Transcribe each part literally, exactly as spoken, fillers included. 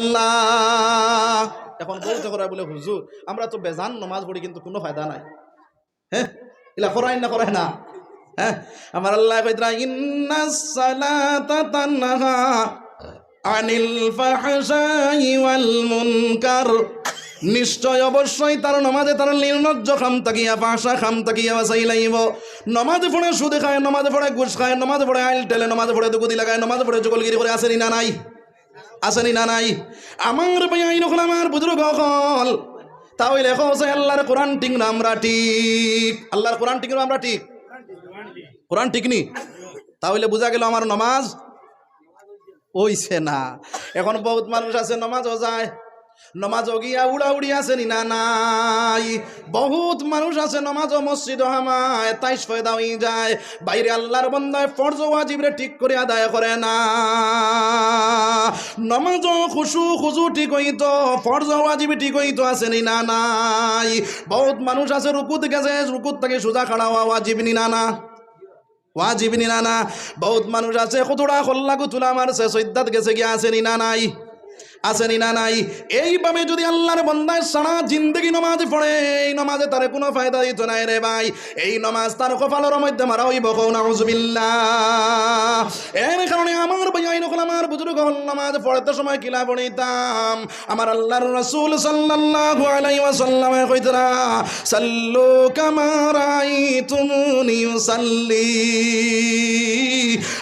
আল্লাহ। এখন বলতে করে বলে, "হুজুর, আমরা তো বেজান নামাজ পড়ি, কিন্তু কোনো ফায়দা নাই।" হ্যাঁ, ইলা করায় না, করায় না? হ্যাঁ, আমার আল্লায় কইতরা, "ইন্নাস সালাতা তানহা আনিল ফাহশাই ওয়াল মুনকার।" নিশ্চয় অবশ্যই তার নামাজে তার নির্লজ্জ কাম থাকিয়া, ফাহশা কাম থাকিয়া বাঁচাই লাইবো। নামাজ পড়ে সুদ খায়, নামাজ পড়ে ঘুষ খায়, নামাজ পড়ে আইল টেলে, নামাজ পড়ে দুগুদি লাগায়, নামাজ পড়ে চুগলগিরি করে, আছে নি না নাই? আছে নি না নাই? আমার ভাইয়াইন অকল, আমার বুজুর্গ অকল, তা অইলে কও চাই আল্লাহর কোরআন ঠিক না আমরা ঠিক? আল্লাহর কোরআন ঠিক না আমরা ঠিক? কোরআন ঠিক নি? তা অইলে বুঝা গেল আমার নামাজ অইছে না। এখন বহুত মানুষ আছে নামাজও যায়, নামাজও গিয়া উড়াউড়ি, আছে নি না নাই? বহুত মানুষ আছে নামাজও মসজিদও হামায়, তাইশ পয়দা অই যায়। বাইরে আল্লাহর বন্দায় ফরজ ওয়াজিবরে ঠিক করে আদায় করে না। নামাজও খুশু খুজু ঠিক অইতো, ফরজ ওয়াজিব ঠিক অইতো, আছে নি না নাই? বহুত মানুষ আছে রুকুত গেছে, রুকুত থাকি সুজা খাড়া অওয়া ওয়াজিব নি না না? ওয়াজিব নি না না? বহুত মানুষ আছে কতটা কল্লা গুতুলা মারছে, সইজদাত গেছে গিয়া, আছে নি না নাই? আছে নি না নাই? এইভাবে যদি আল্লাহর বন্দায় সারা জিন্দেগি নামাজ পড়ে, এই নামাজে তারে কোনো ফায়দা দিতো নায় রে ভাই। এই নামাজ তার কপালর মধ্যে মারা অইবো, কও নাউজুবিল্লাহ। এর কারণে আমার ভাইয়াইন অকল, আমার বুজুর্গ অকল, নামাজ পড়তে সময় কিলা পড়িতাম? আমার আল্লাহর রাসূল সাল্লাল্লাহু আলাইহি ওয়াসাল্লামে কইতরা, "সাল্লু কামা রাআইতুমুনি উসাল্লি।"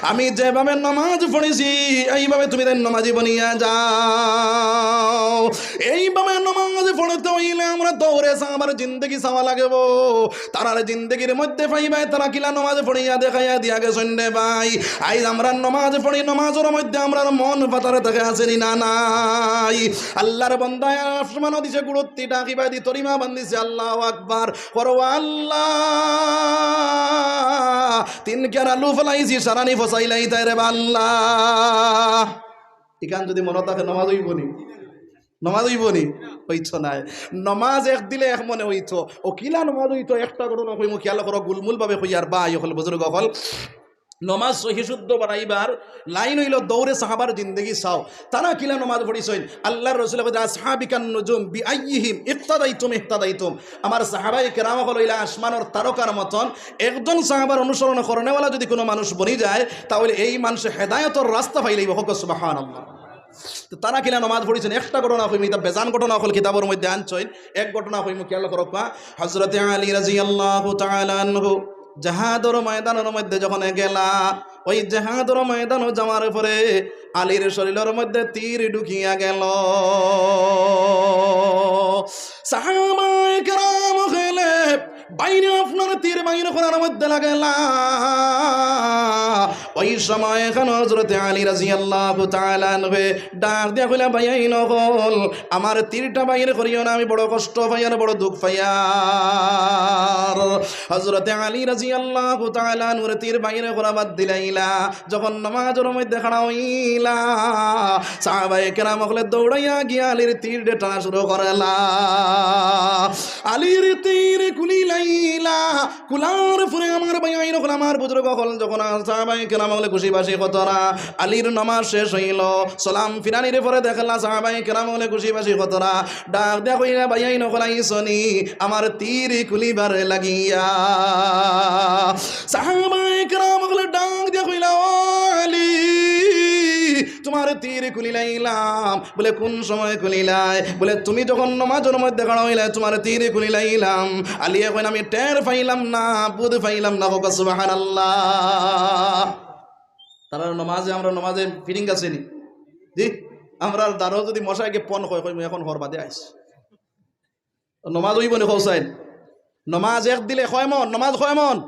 আমি যেভাবে নামাজ পড়ছি, এইভাবে তুমি তাইন নামাজি বনিয়া যাও। এইভাবে নামাজ পড়তে অইলে আমরা দৌড়ে সাহাবার জিন্দেগি চাওয়া লাগবো। তারার জিন্দেগির মধ্যে পাইবায়, তারা কিলা নামাজ পড়িয়া দেখাইয়া দিয়া গেছইন রে ভাই। আইজ আমরা নামাজ পড়ি, নামাজর মধ্যে আমরার মন পাতারে থাকে, আছে নি না নাই? আল্লাহর বন্দায় আসমানও দিছে গুড়ত্তি ডাকিবায় দি তরিমা বান্ধিছে, আল্লাহু আকবার। করো আল্লাহ, তিন কেরা লু ফালাইছি, সারানি ফসাইলাই তাই রে বা আল্লাহ। ইখান যদি মনো থাকে, নামাজ অইবো নি? নামাজ অইবো নি? অইতো নায়। নামাজ এক দিলে এক মনে অইতো। ও কিলা নামাজ অইতো, একটা ঘটনা কইমু, খেয়াল করো, গুলমুল ভাবে কইয়ার ভাই অকল, বুজুর্গ অকল। নামাজ সহি শুদ্ধ বানাইবার লাইন অইলো দৌড়ে সাহাবার জিন্দেগি চাও। তারা কিলা নামাজ পড়ছইন? আল্লাহর রাসূলে কইরা, "আসহাবি কান নুজুম, বিআইয়িহিম ইক্তাদাইতুম ইহতাদাইতুম।" আমার সাহাবায়ে কেরাম অকল অইলা আসমানর তারকার মতন। একজন সাহাবার অনুসরণ করনেওয়ালা যদি কোনো মানুষ বনি যায়, তাহলে এই মানুষে হেদায়েতর রাস্তা পাইলাইবো। কও সুবহানাল্লাহ। তো তারা কিলা নামাজ পড়ছইন, একটা ঘটনা কইমু, ইতা বেজান ঘটনা অকল কিতাবর মধ্যে আনছইন। এক ঘটনা কইমু, খেয়াল করউক্কা। হযরতে আলী রাদিয়াল্লাহু তাআলা আনহু জিহাদর ময়দানর মধ্যে যখন গেলা, ওই জিহাদর ময়দানো যাওয়ার পরে আলীর শরীলর মধ্যে তীর ঢুকিয়া গেল। সাহাবায়ে কেরাম অকলে বাইরে আপনার তীর বাইর করার মধ্যে লাগলা। ওই সময় এখানে হযরতে আলী রাদিয়াল্লাহু তাআলা আনহু ডাক দিয়া কইলা, "ভাইয়াইন অকল, আমার তীরটা বাইর করিও না, আমি বড় কষ্ট পাইয়ার, বড় দুঃখ পাইয়ার।" হযরতে আলী রাদিয়াল্লাহু তাআলা আনহুর তীর বাইর করা বাদ দিলাইলা। যখন নামাজর মধ্যে খাড়া অইলা, সাহাবায়ে কেরাম অকলে দৌড়াইয়া গিয়া আলীর তীররে টানা শুরু করলা। আলীর তীর খুলিলাইলা, খুলার পরে আমার ভাইয়াইন অকল, আমার বুজুর্গ অকল, যখন সাহাবায়ে কেরাম অকলে খুশি বাসি কতরা, আলীর নামাজ শেষ অইলো, সালাম ফিরানির পরে দেখলা সাহাবায়ে কেরাম অকলে খুশি বাসি কতরা, ডাক দিয়া কইলা, "ভাইয়াইন অকল আইছো নি, আমার তীর খুলিবার লাগিয়া।" সাহাবায়ে কেরাম অকলে ডাক দিয়া কইলা, "ও আলী, তুমার তীর খুলিলাইলাম।" বলে, "কুন সময় খুলিলায়?" বলে, "তুমি যখন নামাজর মধ্যে খাড়া অইলায়, তুমার তীর খুলিলাইলাম।" আলীয়ে কইন, "আমি টের পাইলাম না, বুঝ পাইলাম না।" কও সুবহানাল্লাহ। তারা নামাজে, আমরা নামাজে ফিটিং আছে নি? জি, আমরার দারো যদি মশায় গিয়া পন কয়, কইমু, "এখন হর বাদে আইস।" নমাজ অইবো নি কওছাইন? নমাজ এক দিলে কয় মন? নমাজ কয় মন?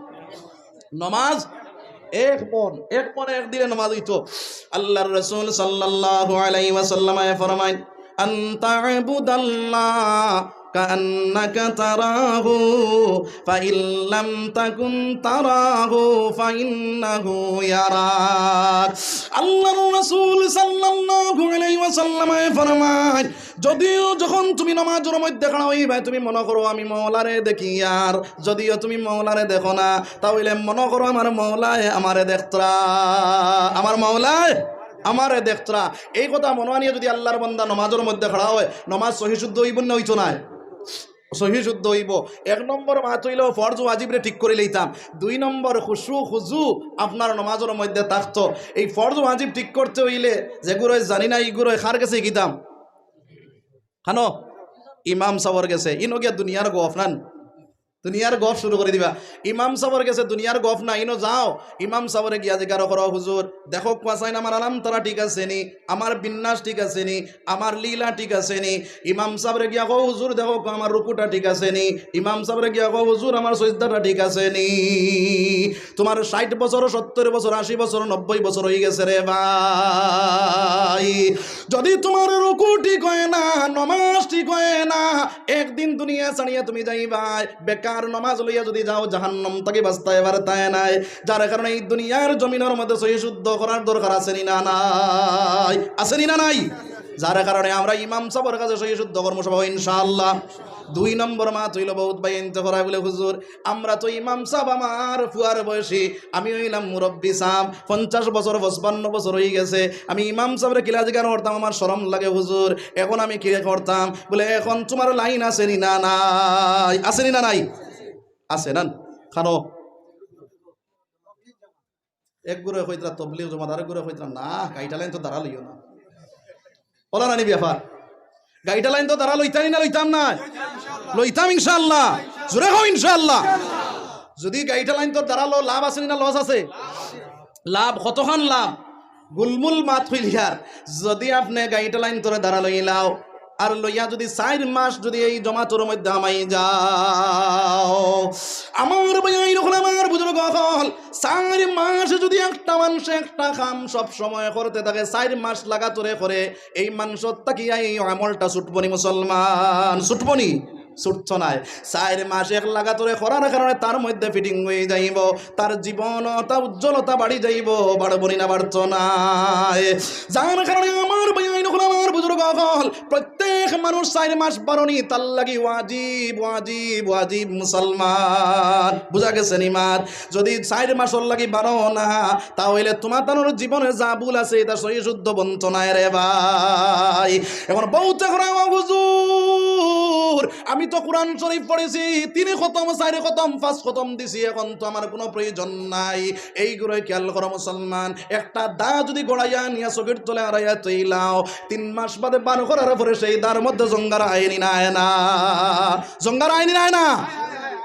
নমাজ এক মন, এক মনে এক দিলে নমাজ অইতো। আল্লাহর রাসূল সাল্লাল্লাহু আলাইহি ওয়াসাল্লামে ফরমাইন, "আন তা'বুদাল্লাহ কাআন্নাকা তারাহু, ফাইন লাম তাকুন তারাহু ফাইন্নাহু ইয়ারাক।" আল্লাহর রাসূল সাল্লাল্লাহু আলাইহি ওয়াসাল্লামে ফরমাইন, যদিও যখন তুমি নমাজর মধ্যে খাড়া অইবায়, তুমি মনো করো আমি মওলারে দেখিয়ার, যদিও তুমি মওলারে দেখো না, তা অইলে মনো করো আমার মওলায় আমারে দেখতরা, আমার মওলায়। আমারে দেখতরা। এই কথা মনো আনিয়া যুদি আল্লার বন্দা নমাজর মধ্যে খাড়া অয়, নমাজ সহি শুদ্ধ অইবো না অইতো নায়? সহি শুদ্ধ অইবো। এক নম্বর মাত অইলো ফরজ ওয়াজিবরে ঠিক করি লইতাম। দুই নম্বর খুশু খুজু আপনার নমাজর মধ্যে থাকতো। এই ফরজ ওয়াজিব ঠিক করতে অইলে যেগুরে জানি না, ইগুরে কার গেছে গিতাম? খানো ইমাম সাবর গেছে, ইনো গিয়া দুনিয়ার গফ নান, দুনিয়ার গফ শুরু করি দিবা। ইমাম সাবর গেছে দুনিয়ার গফ না, ইনো যাও, ইমাম সাবরে গিয়া জিকার করো, "হুজুর, দেখো কুয়াশাইন আমার আলাম তারা ঠিক আছে নি, আমার বিন্যাস ঠিক আছে নি, আমার লীলা ঠিক আছে নি।" ইমাম সাবরে গিয়া কও, "হুজুর, দেখো আমার রুকুটা ঠিক আছে নি।" ইমাম সাবরে গিয়া কও, "হুজুর, আমার সজদাটা ঠিক আছে নি।" তোমার ষাইট বছর, সত্তর বছর, আশি বছর, নব্বই বছর অই গেছে রে ভাই। যুদি তোমার রুকু ঠিক অয় না, নমাজ ঠিক অয় না, একদিন দুনিয়া ছাড়িয়া তুমি যাইবায়। বেকার নমাজ লইয়া যুদি যাও, জাহান্নাম থাকি বাঁচতায় পারতায় নায়। যার কারণে এই দুনিয়ার জমিনর মধ্যে সহি শুদ্ধ করার দরকার আছে নি না নাই? আছে নি না নাই? যার কারণে আমরা ইমাম সাবর কাছে সহি শুদ্ধ করমু সবাই ইনশাআল্লাহ। দুই নম্বর মাত অইলো, বউত ভাইয়াইন্তে করায় বুলে, "হুজুর, আমরা তো ইমাম সাব আমার ফুয়ার বয়সী, আমি অইলাম মুরব্বি সাব, পঞ্চাশ বছর, পঁচপান্ন বছর অই গেছে, আমি ইমাম সাবরে কিলা জিকার করতাম, আমার শরম লাগে হুজুর, এখন আমি কিলা করতাম?" বুলে, "এখন তোমার লাইন আছে নি না নাই? আছে নি না নাই?" আছে না? খানো এক গুরুয়ে কইতরা তবলিগ জমাত, আরেক গুরুয়ে কইতরা, "না, গাইটা লাইন তো দাঁড়া লইও না।" অলা নানি ব্যাপার? গাইটা লাইন তো দাঁড়া লইতানি না লইতাম না? লইতাম ইনশাআল্লাহ। জোরে কও ইনশাআল্লাহ। যুদি গাইটা লাইন তো দাঁড়া লো, লাভ আছে নি না লস আছে? লাভ। কতখান লাভ? গুলমুল মাত কইলিয়ার। যুদি আপনে গাইটা লাইন তোরে দাঁড়া লইলাও, আর লইয়া যুদি চাইর মাস যুদি এই জমাতর মধ্যে হামাই যাও, আমার ভাইয়াইন অকল, আমার বুজুর্গ অকল, চাইর মাস যুদি একটা মানষে একটা কাম সব সময় করতে থাকে, চাইর মাস লাগাতরে করে, এই মানষর থাকিয়া এই আমলটা ছুটবো নি মুসলমান? ছুটবো নি? ছুটতো নায়। চাইর মাস এক লাগাতরে করার কারণে তার মধ্যে ফিটিং অই যাইবো, তার জীবনটা উজ্জ্বলতা বাড়ি যাইবো, বাড়বো নি না বাড়তো নায়? যার কারণে আমার ভাইয়াইন অকল, আমার বুজুর্গ অকল, প্রত্যেক মানুষ চাইর মাস বারনি তার লাগি ওয়াজিব, ওয়াজিব, ওয়াজিব মুসলমান। বুজা গেছে নি মাত? যুদি চাইর মাসর লাগি বারো না, তা অইলে তুমাতানর জীবনে যা ভুল আছে, ইতা সহি শুদ্ধ বনতো নায় রে ভাই। এখন বউতে করায়, "ও হুজুর, আমি তো কুরআন শরীফ পড়ছি, তিন খতম, চাইর খতম, পাঁচ খতম দিছি, এখন তো আমার কুনু প্রয়োজন নাই।" এই গুরুয়ে খিয়াল করো মুসলমান, একটা দা যুদি গড়াইয়া নিয়া চকির তলে আড়াইয়া থইলাও, তিন মাস বাদে বার করার পরে সেই দার মধ্যে জঙ্গার আয় নি না আয় না? জঙ্গার আয় নি না আয় না?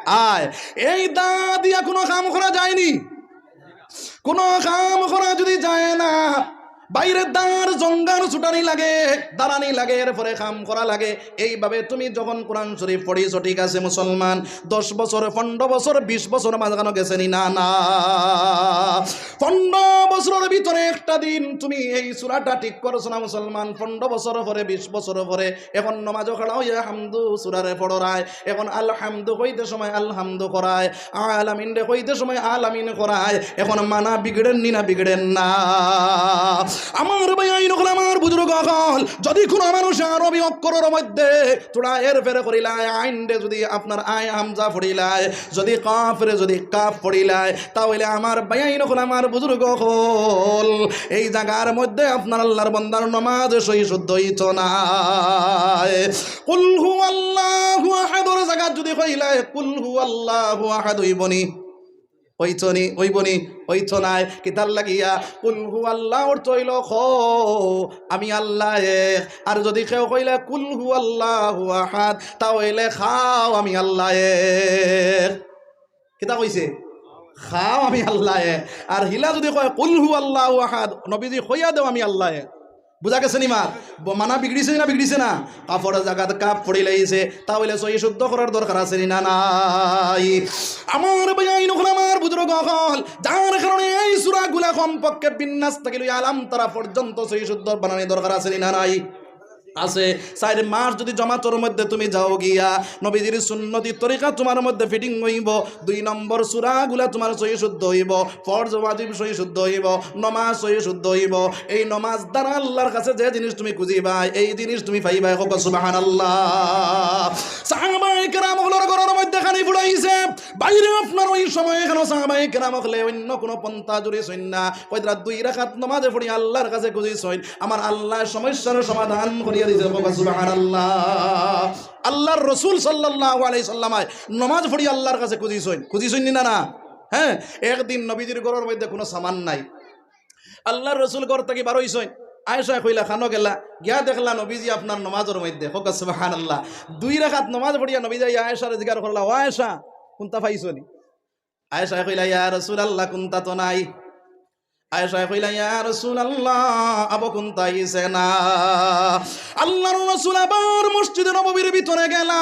আয়। এই দা দিয়া কুনু কাম করা যায় নি? কুনু কাম করা যুদি যায় না, বাইরে দার জঙ্গার ছুটানি লাগে, দাঁড়ানি লাগে, এরপরে কাম করা লাগে। এইভাবে তুমি যখন কুরআন শরীফ পড়িছো, ঠিক আছে মুসলমান, দশ বছর, পনরো বছর, বিশ বছর মাঝখানো গেছে নি না? না। পনরো বছরর ভিতরে একটা দিন তুমি এই সূরাটা ঠিক করছো না মুসলমান, পনরো বছর পরে, বিশ বছর পরে, এখন নমাজো খাড়া অইয়া হামদু সূরারে পড়রায়, এখন আলহামদু কইতে সময় আলহামদু করায়, আলামিনরে কইতে সময় আলামিন করায়, এখন মানা বিগড়ের নি না বিগড়ের না? আমার ভাইয়াইন অকল, আমার বুজুর্গ অকল, যুদি কুনু মানুষ আরবি অক্ষরর মধ্যে থুড়া এরফের করিলায়, আইনরে যুদি আপনার আয় হামজা পড়িলায়, যুদি কাফরে যুদি কাফ পড়িলায়, তা অইলে আমার ভাইয়াইন অকল, আমার বুজুর্গ অকল, এই জাগার মধ্যে আপনার আল্লার বন্দার নমাজ সহি শুদ্ধ অইতো নায়। কুল হুয়াল্লাহু আহাদর জাগাত যুদি কইলায় কুল হুয়াল্লাহু আহাদ, অইবো নি? অইতো নি? অইবো নি? অইতো নায়। কিতার লাগিয়া? কুল হুয়াল্লাহ অর্থ অইলো, "খো, আমি আল্লাহ এক।" আর যুদি কেউ কইলে, "কুল হুয়াল্লাহু আহাদ", তা অইলে, "খাও, আমি আল্লাহ এক।" কিতা কইছে? "খাও, আমি আল্লাহ এক।" আর হিলা যুদি কয়, "কুল হুয়াল্লাহু আহাদ", নবীজি কইয়া দেও, "আমি আল্লাহ এক।" বুজা গেছে নি মাত? ব-, মানা বিগড়িছে না বিগড়িছে না? কাফর জাগাত কাফ পড়িলাইছে, তা অইলে সহি শুদ্ধ করার দরকার আছে নি না নাই? আমার ভাইয়াইন অকল, আমার বুজুর্গ অকল, যার কারণে এই সূরাগুলা কমপক্ষে বিন্নাস থাকি লইয়া আলাম তারা পর্যন্ত সহি শুদ্ধ বানানি দরকার আছে নি না নাই? আছে। চাইর মাস যুদি জমাতর মধ্যে তুমি যাও গিয়া, নবীজির সুন্নতি তরিকা তুমার মধ্যে ফিটিং অইবো। দুই নম্বর সূরাগুলা তুমার সহি শুদ্ধ অইবো, ফরজ ওয়াজিব সহি শুদ্ধ অইবো, নমাজ সহি শুদ্ধ অইবো। এই নমাজ দ্বারা আল্লার কাছে যে জিনিস তুমি খুজিবায়, এই জিনিস তুমি পাইবায়। কউক্কা সুবহানাল্লাহ। সাহাবায়ে কেরাম অকলর ঘরর মধ্যে খানি ফুরাইছে। বাইরে আপনার ওই সময় এখানো সাহাবায়ে কেরাম অকলে অইন্য কুনু পন্থা জুড়িছইন না। কইরা দুই রাকাত নমাজে পড়ি আল্লার কাছে খুজিছইন, আমার আল্লায় সমস্যার সমাধান করিয়া দিছে। কউক্কা সুবহানাল্লাহ। আল্লার রসুল সাল্লাল্লাহু আলাইহি সাল্লামায় নমাজ পড়ি আল্লার কাছে খুজিছইন, খুজিছইন নি না, না? হ্যাঁ, একদিন নবীজির ঘরর মধ্যে কুনু সামান নাই। আল্লার রসুল ঘর থাকি বার অইছইন, আয়েশায় কইলা, "কানো গেলা?" গিয়া দেখলা নবীজি আপনার নমাজর মধ্যে। কউক্কা সুবহানাল্লাহ। দুই রাকাত নমাজ পড়িয়া নবীজি আইয়া আয়েশারে জিকার করলা, "ও আয়েশা, কুন্তা পাইছো নি?" আয়েশায় কইলা, "ইয়া রাসূলুল্লাহ, কুন্তা তো নাই।" আয়েশায় কইলা, "ইয়া রাসূলুল্লাহ, আবো কুন্তা আইছে না।" আল্লার রসুল আবার মসজিদে নববীর ভিতরে গেলা,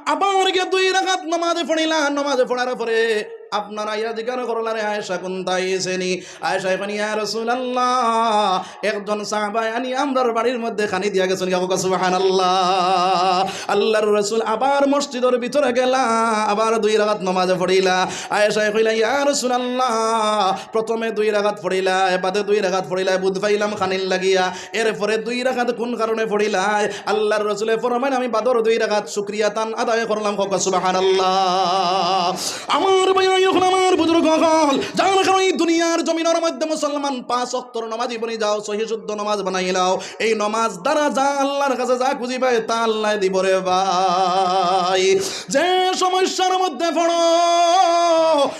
আবার গিয়া দুই রাকাত নমাজ পড়িলা। নমাজ পড়ার পরে আপনার আইয়া জিকার করলা, "রে আয়েশা, কুন্তা আইছে নি?" আয়েশায় কইন, "ইয়া রাসূলুল্লাহ, একজন সাহাবায় আনি আমরার বাড়ির মধ্যে খানি দিয়া গেছইন।" কউক্কা সুবহানাল্লাহ। আল্লার রসুল আবার মসজিদর ভিতরে গেলা, আবার দুই রাকাত নমাজ পড়িলা। আয়েশায় কইলা, "ইয়া রাসূলুল্লাহ, প্রথমে দুই রাকাত পড়িলায়, বাদে দুই রাকাত পড়িলায়, বুঝ পাইলাম খানির লাগিয়া, এরপরে দুই রাকাত কুন কারণে পড়িলায়?" আল্লার রসুলে ফরমাইন, "আমি বাদর দুই রাকাত শুকরিয়া তান আদায় করলাম।" কউক্কা সুবহানাল্লাহ। আমার ভাই অকল, আমার বুজুর্গ অকল, যার কারণে এই দুনিয়ার জমিনর মধ্যে মুসলমান পাঁচ ওয়াক্তর নমাজি বনি যাও, সহি শুদ্ধ নমাজ বানাইলাও। এই নমাজ দ্বারা যা আল্লার কাছে যা খুজিবায় তা আল্লায় দিবো রে ভাই। যে সমস্যার মধ্যে পড়ো,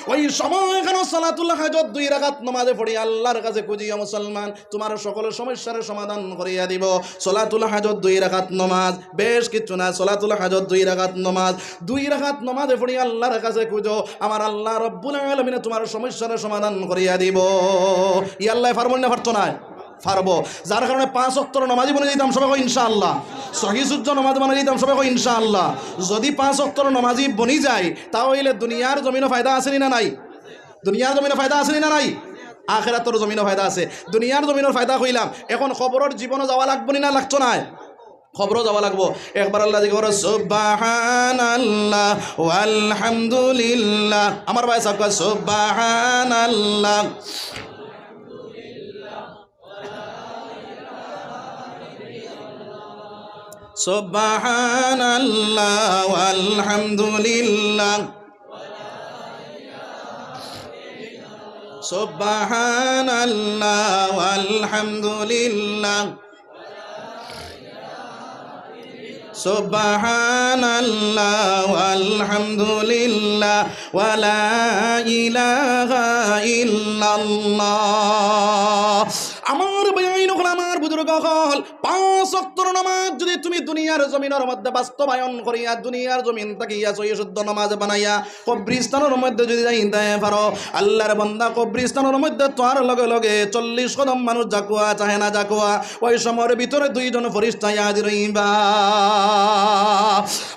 ওই সময় এখানো সলাতুল হাজত দুই রাকাত নমাজে পড়ি আল্লার কাছে খুজিও মুসলমান, তুমার সকল সমস্যার সমাধান করিয়া দিবো। সলাতুল হাজত দুই রাকাত নমাজ, বেশ কিচ্ছু না, সলাতুল হাজত দুই রাকাত নমাজ, দুই রাকাত নমাজে পড়ি আল্লার কাছে খুজো, আমার আল্লাহ রব্বুল আলামিনে তুমার সমস্যার সমাধান করিয়া দিবো। ই আল্লায় পারবো না, পারতো নায়? পারবো। যার কারণে পাঁচ ওয়াক্তর নমাজি বনি যাইতাম সবে কই ইনশাআল্লাহ। সহি শুদ্ধ নমাজ বনি যাইতাম সবে কই ইনশাআল্লাহ। যুদি পাঁচ ওয়াক্তর নমাজি বনি যাই, তা অইলে দুনিয়ার জমিনো ফায়দা আছে নি না নাই? দুনিয়ার জমিনো ফায়দা আছে নি না নাই? আখেরাতর জমিনো ফায়দা আছে। দুনিয়ার জমিনর ফায়দা কইলাম, এখন কবরর জীবনো যাওয়া লাগবো নি না লাগতো নায়? কবরো যাওয়া লাগবো। একবার আল্লাহ জিকির করো, সুবহানাল্লাহ ওয়ালহামদুলিল্লাহ। আমার ভাই সাবকা সুবহানাল্লাহ। সুবহানাল্লাহ ওয়ালহামদুলিল্লাহ। সুবহানাল্লাহ ওয়ালহামদুলিল্লাহ। সুবহানাল্লাহ ওয়ালহামদুলিল্লাহ ওয়ালা ইলাহা ইল্লাল্লাহ। আমার ভাই অকল, আমার বুজুর্গ অকল, পাঁচ ওয়াক্তর নামাজ যুদি তুমি দুনিয়ার জমিনর মধ্যে বাস্তবায়ন করিয়া, দুনিয়ার জমিন থাকিয়া সহি শুদ্ধ নামাজ বানাইয়া কবরিস্তানর মধ্যে যুদি যাইতায় পারো, আল্লার বান্দা কবরিস্তানর মধ্যে তোয়ার লগে লগে চল্লিশ কদম মানুষ যাকুয়া, চাহে না যাকুয়া, ওই সময়র ভিতরে দুইজন ফিরিস্তা হাজির অইবা।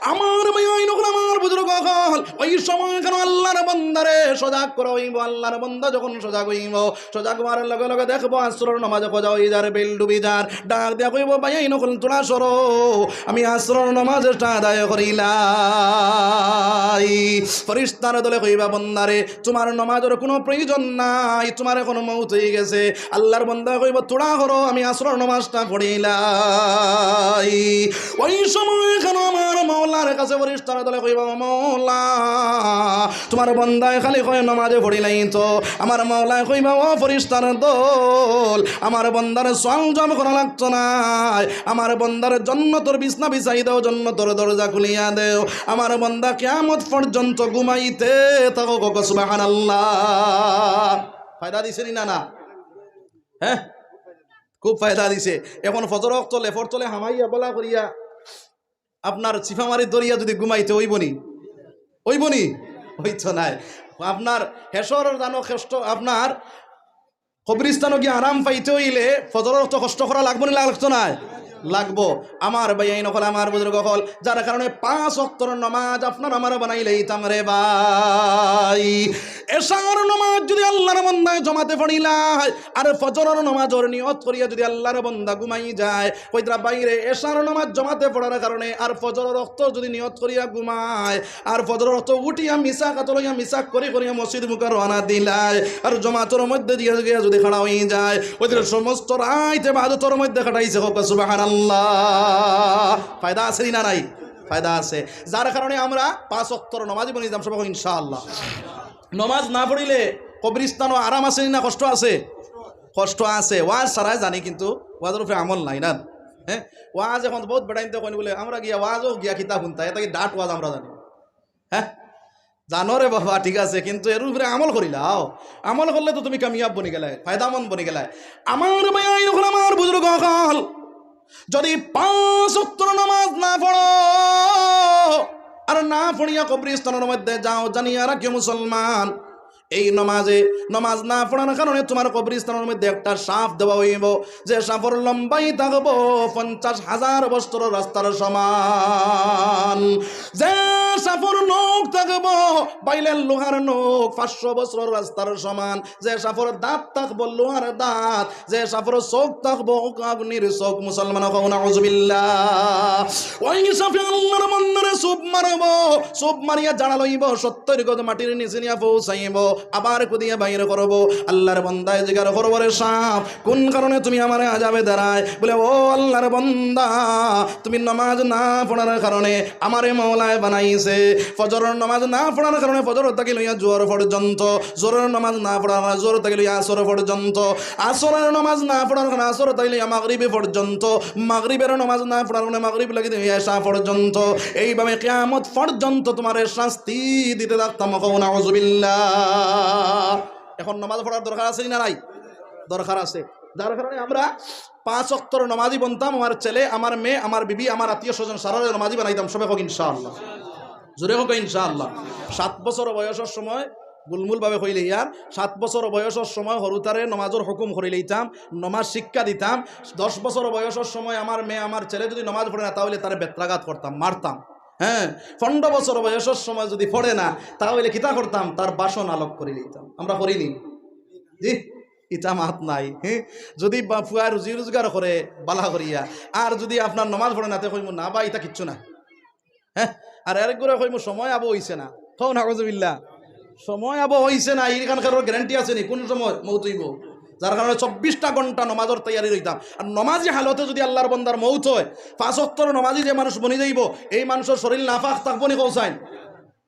আমার ভাই অকল, আমার বুজুর্গ অকল, ওই সময় কেন আল্লার বান্দারে সজাগ করা অইবো। আল্লার বান্দা যখন সজাগ অইবো, সজাগ অওয়ার লগে লগে দেখবো আসরর নামাজে কজা অই যার, বেইল ডুবি যার। ডাক দিয়া কইবো, "ভাই অকল, তুরা সরো, আমি আসরর নামাজ আদায় করিলাই।" ফিরিস্তার দলে কইবা, "বান্দারে, তুমার নামাজর কুনু প্রয়োজন নাই, তুমার এখন মউত অই গেছে।" আল্লার বান্দা কইবো, "তুরা সরো, আমি আসরর নামাজটা পড়িলাই।" ওই সময় কেন আমার মাওলার কাছে ফিরিস্তার দলে কইবা, "ও মাওলা, তুমার বান্দায় খালি কয় নামাজে পড়িলাই তো।" আমার মাওলায় কইবা, "ও ফিরিস্তার দল, আমার বান্দার সওয়াল জওয়াব করা লাগতো নায়, আমার বান্দার জন্নতর বিছনা বিছাই দেও, জন্নতর দরজা খুলিয়া দেও, আমার বান্দা কিয়ামত পর্যন্ত ঘুমাইতে থাকো।" কও সুবহানাল্লাহ। ফায়দা দিছে নি না, না? হ্যাঁ, খুব ফায়দা দিছে। এখন ফজর অক্ত লেফর তলে হামাইয়া বলা করিয়া আপনার চিফা মারি ধরিয়া যুদি ঘুমাইতে অইবো নি? অইবো নি? অইতো নায়। আপনার হেশর জানো কষ্ট, আপনার কবরিস্তানো গিয়া আরাম পাইতে অইলে ফজরর অক্ত কষ্ট করা লাগবো নি, লাগতো নায়? লাগবো। আমার ভাই অকল, আমার বুজুর্গ অকল, যার কারণে পাঁচ ওয়াক্তর নামাজ আপনার আমার বানাইলাইতাম রে ভাই। এশার নমাজ যুদি আল্লার বন্দায় জমাতে পড়িলায়, আর ফজরর নমাজর নিয়ত করিয়া যুদি আল্লার বন্দা ঘুমাই যায়, কইতরা ভাইরে, এশার নমাজ জমাতে পড়ার কারণে আর ফজরর অক্ত যুদি নিয়ত করিয়া ঘুমায়, আর ফজরর অক্ত উঠিয়া মিছা কাতো লইয়া মিছা করি করিয়া মসজিদ মুখা রওয়ানা দিলায়, আর জমাতর মধ্যে দিয়া গিয়া যুদি খাড়া অই যায়, ওই দিন সমস্ত রাইত ইবাদতর মধ্যে কাটাইছে। কউক্কা সুবহানাল্লাহ। ফায়দা আছে নি না নাই? ফায়দা আছে। যার কারণে আমরা পাঁচ অক্তর নমাজি বনি যাইতাম সবে, ইনশাআল্লাহ। নমাজ না পড়িলে কবরিস্তানো আরাম আছে নি না কষ্ট আছে? কষ্ট আছে। ওয়াজ সারায় জানি, কিন্তু ওয়াজর উপরে আমল নাই না। হ্যাঁ, ওয়াজ এখন বহুত বেটাইন্তে কইন বুলে, "আমরা গিয়া ওয়াজও গিয়া কিতা হুনতা, এটা কি ডাট ওয়াজ আমরা জানি।" হ্যাঁ, জানো রে বাবা, ঠিক আছে, কিন্তু এর উপরে আমল করিলাও। আমল করলে তো তুমি কামিয়াব বনি গেলায়, ফায়দামন্দ বনি গেলায়। আমার ভাই, এই অকল আমার বুজুর্গ অকল, যুদি পাঁচ অক্তর নমাজ না পড়ো আর না পড়িয়া কবরিস্তানর মধ্যে যাও, জানিয়া রাখিও মুসলমান, এই নমাজে, নমাজ না পড়ার কারণে তুমার কবরিস্তানর মধ্যে একটা সাপ দেওয়া অইবো, যে সাপর লম্বাই থাকবো পঞ্চাশ হাজার বছরর রাস্তার সমান, যে সাপর নখ থাকবো বাইলের লোহার নখ পাঁচশো বছরর রাস্তার সমান, যে সাপর দাঁত থাকবো লোহার দাঁত, যে সাপর চউখ থাকবো আগুনির চউখ। মুসলমান কও নাউজুবিল্লাহ। ওই সাপে আল্লার বন্দারে চুপ মারবো, চুপ মারিয়া জাড়া লইবো, সত্তইর গজ মাটির নিচে নিয়া পৌঁছাইবো, আবার কুদিয়া বাইর করবো। আল্লার বন্দায় জিগার করবো, "রে সাপ, কুন কারণে তুমি আমারে আজাবে দেরায়?" বুলে, "ও আল্লার বন্দা, তুমি নমাজ না পড়ার কারণে আমারে মওলায় বানাইছে। ফজরর নমাজ না পড়ার কারণে ফজর থাকি লইয়া জোহর পর্যন্ত, জোহরর নমাজ না পড়ার কারণে জোহর থাকি লইয়া আসর পর্যন্ত, আসরর নমাজ না পড়ার কারণে আসর থাকি লইয়া মাগরিব পর্যন্ত, মাগরিবর নমাজ না পড়ার কারণে মাগরিব লাগি লইয়া এশা পর্যন্ত, এইভাবে কিয়ামত পর্যন্ত তুমারে শাস্তি দিতে থাকতাম।" কও নাউজুবিল্লাহ। এখন নমাজ পড়ার দরকার আছে নি না নাই? দরকার আছে। যার কারণে আমরা পাঁচ অক্তর নমাজি বনতাম, আমার ছেলে, আমার মেয়ে, আমার বিবি, আমার আত্মীয় স্বজন, সারারে নমাজি বানাইতাম, সবে কউক ইনশাআল্লাহ। জোরে কউক ইনশাআল্লাহ। সাত বছর বয়সর সময়, গুলমুল ভাবে কইলে ইয়ার, সাত বছর বয়সর সময় হুরুতারে নমাজর হুকুম করি লইতাম, নমাজ শিক্ষা দিতাম। দশ বছর বয়সর সময় আমার মেয়ে, আমার ছেলে যুদি নমাজ পড়ে না, তাহলে তারে বেত্রাঘাত করতাম, মারতাম। হ্যাঁ, পনেরো বছর বয়সর সময় যুদি পড়ে না, তাহলে কিতা করতাম? তার বাসন আলোক করি লইতাম। আমরা করি নি? জি, ইতা মাত নাই। হ্যাঁ, যুদি বা-, ফুয়ায় রুজি রোজগার করে বালা করিয়া, আর যুদি আপনার নমাজ পড়ে না, তে কইমু, "না বা, ইতা কিচ্ছু না।" হ্যাঁ, আর আরেক গুরে কইমু, "সময় আবো অইছে না।" কও নাউজুবিল্লাহ। সময় আবো অইছে না, ইখান কারোর গ্যারান্টি আছে নি কুন সময় মউত অইবো? যার কারণে চব্বিশটা ঘন্টা নমাজর তৈয়ারি রইতাম। আর নমাজি হালতে যুদি আল্লার বন্দার মউত অয়, পাঁচ অক্তর নমাজি যে মানুষ বনি যাইবো, এই মানুষর শরীর নাপাক থাকবো নি কও চাইন?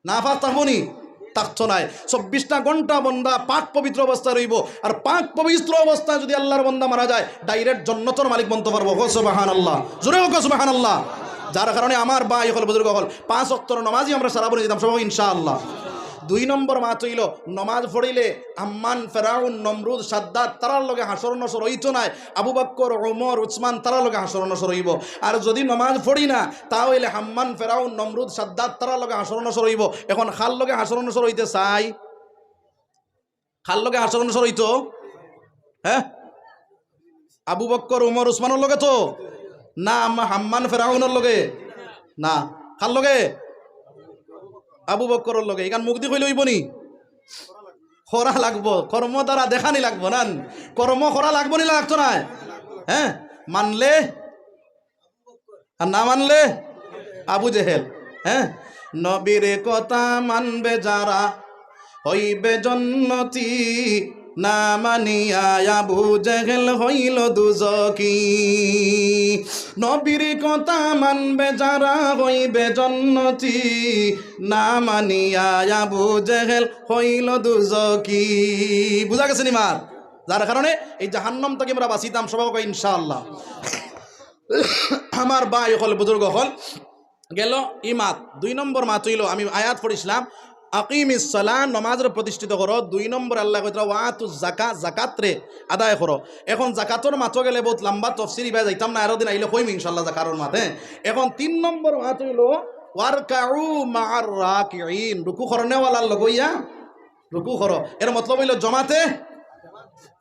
নাপাক থাকবো নি? থাকতো নায়। চব্বিশটা ঘন্টা বন্দা পাক পবিত্র অবস্থায় রইবো। আর পাক পবিত্র অবস্থায় যুদি আল্লার বন্দা মারা যায়, direct জন্নতর মালিক বনতো পারবো। কও সুবহানাল্লাহ। জোরে কও সুবহানাল্লাহ। যার কারণে আমার ভাই অকল, বুজুর্গ অকল, পাঁচ অক্তর নমাজি আমরা সারা বনি দিতাম সবে ইনশাআল্লাহ। দুই নম্বর মাত অইলো, নমাজ পড়িলে হাম্মান, ফেরাউন, নমরুদ, সাদ্দাদ, তারার লগে হাশর নশর অইতো নায়। আবু বক্কর, ওমর, উসমান, তারার লগে হাশর নশর অইবো। আর যুদি নমাজ পড়ি না, তা অইলে হাম্মান, ফেরাউন, নমরুদ, সাদ্দাদ, তারার লগে হাশর নশর অইবো। এখন কার লগে হাশর নশর অইতে চাই? কার লগে হাশর নশর অইতো? হ্যাঁ, আবু বক্কর, উমর, উসমানর লগে তো না, আম্মা হাম্মান, ফেরাউনর লগে না। কার লগে? আবু বক্করর লগে। ইখান মুখদি কইলে অইবো নি? করা লাগবো, কর্ম দ্বারা দেখানি লাগবো না? কর্ম করা লাগবো নি, লাগতো নায়? হ্যাঁ, মানলে আর না মানলে আবু জেহেল। হ্যাঁ, নবীর কথা মানবে যারা হইবে জন্নতি, না মানিয়া আবু জেহেল হইল দুজকি। নবীর কথা মানবে যারা হইবে জন্নতি, না মানিয়া আবু জেহেল হইল দুজকি। বুঝা গেছে নি মাত? যার কারণে এই জাহান্নাম থাকি আমরা বাঁচিতাম সবাই ইনশাআল্লাহ। আমার ভাই অকল, বুজুর্গ অকল, গেল ই মাত। দুই নম্বর মাত অইলো, আমি আয়াত পড়ছিলাম, "আকিমিস সালাহ", নমাজরে প্রতিষ্ঠিত করো। দুই নম্বর আল্লায় কইতরা, "ওয়া আতুজ জাকা", জাকাতরে আদায় করো। এখন জাকাতর মাতো গেলে বহুত লম্বা তফসির, ইবায় যাইতাম না, আরো দিন আইলে কইমু ইনশাআল্লাহ জাকাতর মাত, হ্যাঁ। এখন তিন নম্বর মাত অইলো, "ওয়ারকাউ মা'আর রাকিঈন", রুকু করনেওয়ালার লগে অইয়া রুকু করো। এর মতলব অইলো জমাতে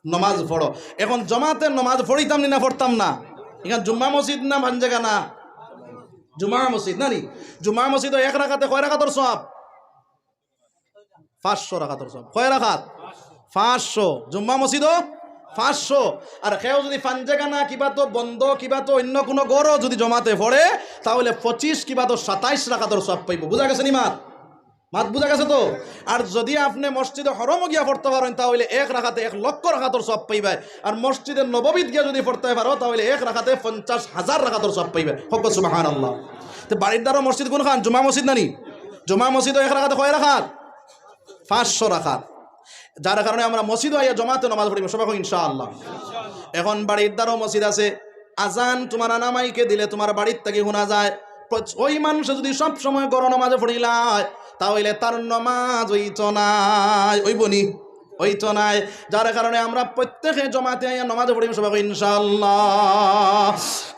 নমাজ পড়ো। এখন জমাতে নমাজ পড়িতাম নি না পড়তাম না? ইখান জুম্মা মসজিদ না বান জাগা না? জুম্মা মসজিদ না নি? জুম্মা মসজিদো এক রাকাতে কয় রাকাতর সওয়াব? পাঁচশো রাকাতর সওয়াব। কয় রাকাত? পাঁচশো। জুম্মা মসজিদও পাঁচশো। আর কেউ যুদি পাঞ্জাখানা কিবা তো বন্ধ, কিবা তো অইন্য কুনু ঘরো যুদি জমাতে পড়ে, তা অইলে পঁচিশ কিবা তো সাতাইশ রাকাতর সওয়াব পাইবো। বুঝা গেছে নি মাত? মাত বুঝা গেছে তো? আর যুদি আপনে মসজিদে হরমো গিয়া পড়তা পারইন, তা অইলে এক রাকাতে এক লক্ষ রাকাতর সওয়াব পাইবায়। আর মসজিদে নববীত গিয়া যুদি পড়তা পারো, তা অইলে এক রাকাতে পঞ্চাশ হাজার রাকাতর সওয়াব পাইবায়। কউক্কা সুবহানাল্লাহ। তে বাড়ির দ্বারো মসজিদ কুনখান? জুমা মসজিদ না নি? জুমা মসজিদও এক রাকাতে কয় রাকাত? পাঁচশো রাকাত। যার কারণে আমরা মসজিদো আইয়া জমাতে নামাজ পড়িমু, সবাই কই ইনশাআল্লাহ। এখন বাড়ির দ্বারো মসজিদ আছে, আজান তুমার আনা মাইকে দিলে তুমার বাড়ির থাকি হুনা যায়। প্রচ-, ওই মানুষে যুদি সব সময় ঘরো নামাজ পড়িলায়, তা অইলে তার নামাজ অইতো নায়, অইবো নি? অইতো নায়। যার কারণে আমরা প্রত্যেকে জমাতে আইয়া নামাজ পড়িমু, সবাই কই ইনশাআল্লাহ।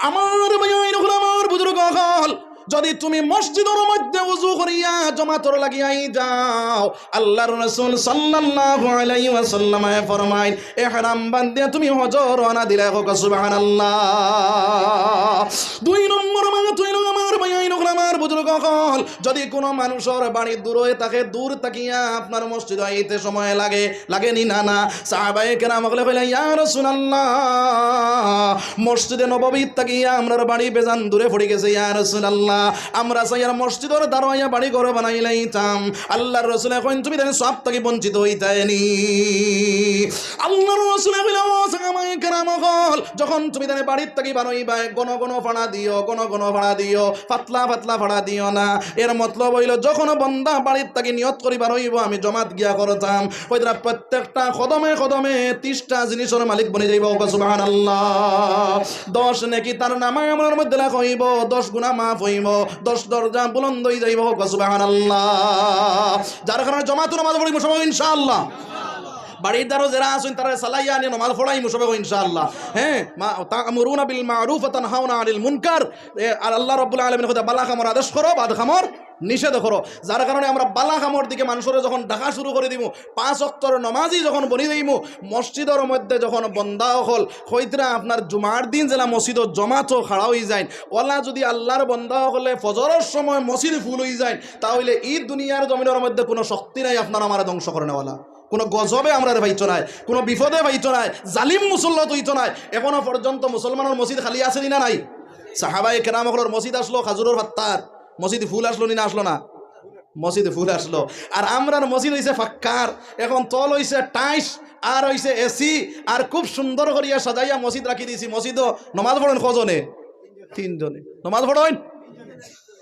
আমার ভাইয়াইন অকল, আমার বুজুর্গ অকল, যুদি তুমি মসজিদর মধ্যে উজু করিয়া জমাতর লাগি আই যাও, আল্লাহর রাসূল সাল্লাল্লাহু আলাইহি ওয়াসাল্লামে ফরমাইন, ইহরাম বান্ধিয়া তুমি হজো রওয়ানা দিলায়, কউক্কা সুবহানাল্লাহ। দুই নম্বর মাত অইলো, আমার ভাইয়াইন অকল, আমার বুজুর্গ অকল, যুদি কুনু মানুষর বাড়ি দূরে থাকে, দূর থাকিয়া আপনার মসজিদো আইতে সময় লাগে, লাগে নি না? না। সাহাবায়ে কেরাম অকলে কইলা, ইয়া রাসূলুল্লাহ, মসজিদে নববীত থাকিয়া আমরার বাড়ি বেজান দূরে পড়ি গেছে, ইয়া রাসূলুল্লাহ, আমরা চাইয়ার মসজিদর দ্বারো আইয়া বাড়ি ঘর বানাইলাইতাম। আল্লাহর রাসূলে কইন, তুমি তাইলে সওয়াব থাকি বঞ্চিত অইতায় নি। আল্লাহর রাসূলে কইলা, ও সাহাবায়ে কেরাম অকল, যখন তুমি তাইলে বাড়ির থাকি বারইবায়, ঘন ঘন ফাড়া দিও, ঘন ঘন ফাড়া দিও, পাতলা পাতলা ফাড়া দিও না। এর মতলব অইলো, যখন বন্দা বাড়ির থাকি নিয়ত করি বারইবো, আমি জমাত গিয়া করতাম, কইতরা প্রত্যেকটা কদমে কদমে তিশটা জিনিসর মালিক বনি যাইবো, কউক্কা সুবহানাল্লাহ। দশ নেকি তার নামায় আমলর মধ্যে লেখা অইবো, দশ গুনা মাফ অইবো, দশ দরজা বুলন্দ অই যাইবো, কউক্কা সুবহানাল্লাহ। যার কারণে জমাতো নামাজ পড়িমু সবাই ইনশাআল্লাহ। বাড়ির দ্বারো যেরা আছইন, তারারে চালাইয়া আনিয়া নামাজ পড়াইমু সবাই ইনশাআল্লাহ। হ্যাঁ, মা-, তা'মুরুনা বিল মা'রুফ ওয়া তানহাউনা আনিল মুনকার। এ, আর আল্লাহ রাব্বুল আলামিন কইতা, বালা কামর আদেশ করো, বাদ কামর নিষেধ করো। যার কারণে আমরা বালা কামর দিকে মানষরে যখন ডাকা শুরু করি দিমু, পাঁচ ওয়াক্তর নামাজি যখন বনি দিমু, মসজিদর মধ্যে যখন বন্দা অকল কইতরা আপনার জুমার দিন যেলা মসজিদো জমাতো খাড়া অই যাইন, অলা যুদি আল্লাহর বন্দা অকলে ফজরর সময় মসজিদ ফুল অই যাইন, তা অইলে ই দুনিয়ার জমিনর মধ্যে কুনু শক্তি নাই আপনার আমারে ধ্বংস করনেওয়ালা। কুনু গজবে আমরারে পাইতো নায়, কুনু বিপদে পাইতো নায়, জালিম মুসল্লত অইতো নায়। এখনো পর্যন্ত মুসলমানর মসজিদ খালি আছে নি না নাই? সাহাবায়ে কেরাম অকলর মসজিদ আছলো খাজুরর পাত্তার, মসজিদ ফুল আছলো নি না আছলো না? মসজিদ ফুল আছলো। আর আমরার মসজিদ অইছে ফাক্কার, এখন তল অইছে টাইস, আর অইছে এসি, আর খুব সুন্দর করিয়া সাজাইয়া মসজিদ রাখি দিছি। মসজিদো নমাজ পড়ইন কয়জনে? তিনজনে। নমাজ পড়ইন?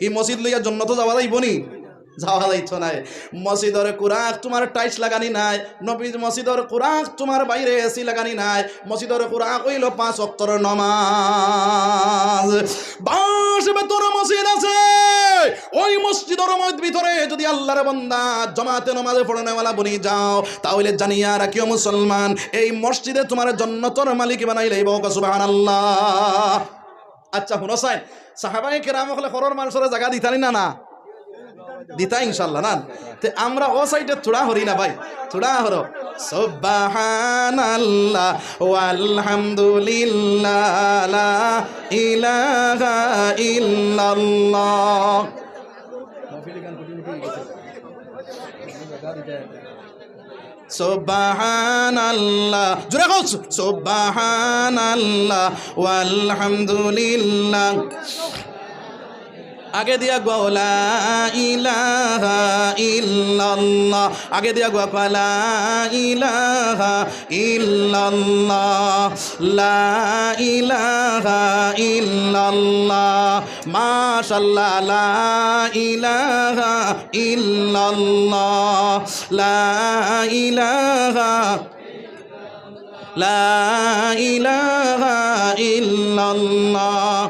ই মসজিদ লইয়া জন্নতো যাওয়া যাইবো নি? যাওয়া যাইতো নায়। মসজিদর কুরাক তুমার টাইস লাগানি নাই, নবীর মসজিদর কুরাক তুমার বাইরে এসি লাগানি নাই। মসজিদর কুরাক অইলো পাঁচ ওয়াক্তর নমাজ। বাঁশ বেতর মসজিদ আছে, ওই মসজিদর মধ্যে ভিতরে যুদি আল্লাহর বন্দা জমাতে নমাজ পড়নেওয়ালা বনি যাও, তা অইলে জানিয়া রাখিও মুসলমান, এই মসজিদে তুমার জন্নতর মালিক বানাইলাইবো, কউক্কা সুবহানাল্লাহ। আচ্ছা, হুনো চাইন, সাহাবায়ে কেরাম অকলে ঘরর মানষরে জাগা দিতা নি না, না? দিতা ইনশাআল্লাহ, না? তে আমরা অউ সাইডে থুড়া হরি না ভাই, থুড়া হরো। সুবহানাল্লাহ ওয়ালহামদুলিল্লাহ, লা ইলাহা ইল্লাল্লাহ। সুবহানাল্লাহ। জোরে কও, সুবহানাল্লাহ ওয়ালহামদুলিল্লাহ। আগে দিয়া কও, লা ইলাহা ইল্লাল্লাহ। আগে দিয়া কও, লা ইলাহা ইল্লাল্লাহ। লা ইলাহা ইল্লাল্লাহ। মাশাআল্লাহ, লা ইলাহা ইল্লাল্লাহ, লা ইলাহা, লা ইলাহা ইল্লাল্লাহ।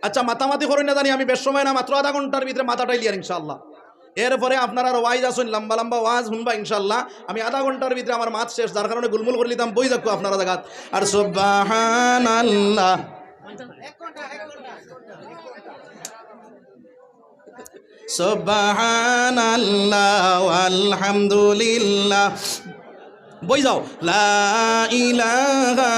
আচ্ছা, মাতামাতি করইন না জানি, আমি বেশ সময় না, মাত্র আধা ঘন্টার ভিতরে মাতাটাইলিয়ার ইনশাআল্লাহ। এরপরে আপনারার ওয়াইজ আছইন, লম্বা লম্বা ওয়াজ হুনবা ইনশাআল্লাহ। আমি আধা ঘন্টার ভিতরে আমার মাত শেষ, যার কারণে গুলমুল করিলিতাম, বই যাউক্কা আপনারা জাগাত। আর সুবহানাল্লাহ। সুবহানাল্লাহ ওয়ালহামদুলিল্লাহ। বই যাও। লা ইলাহা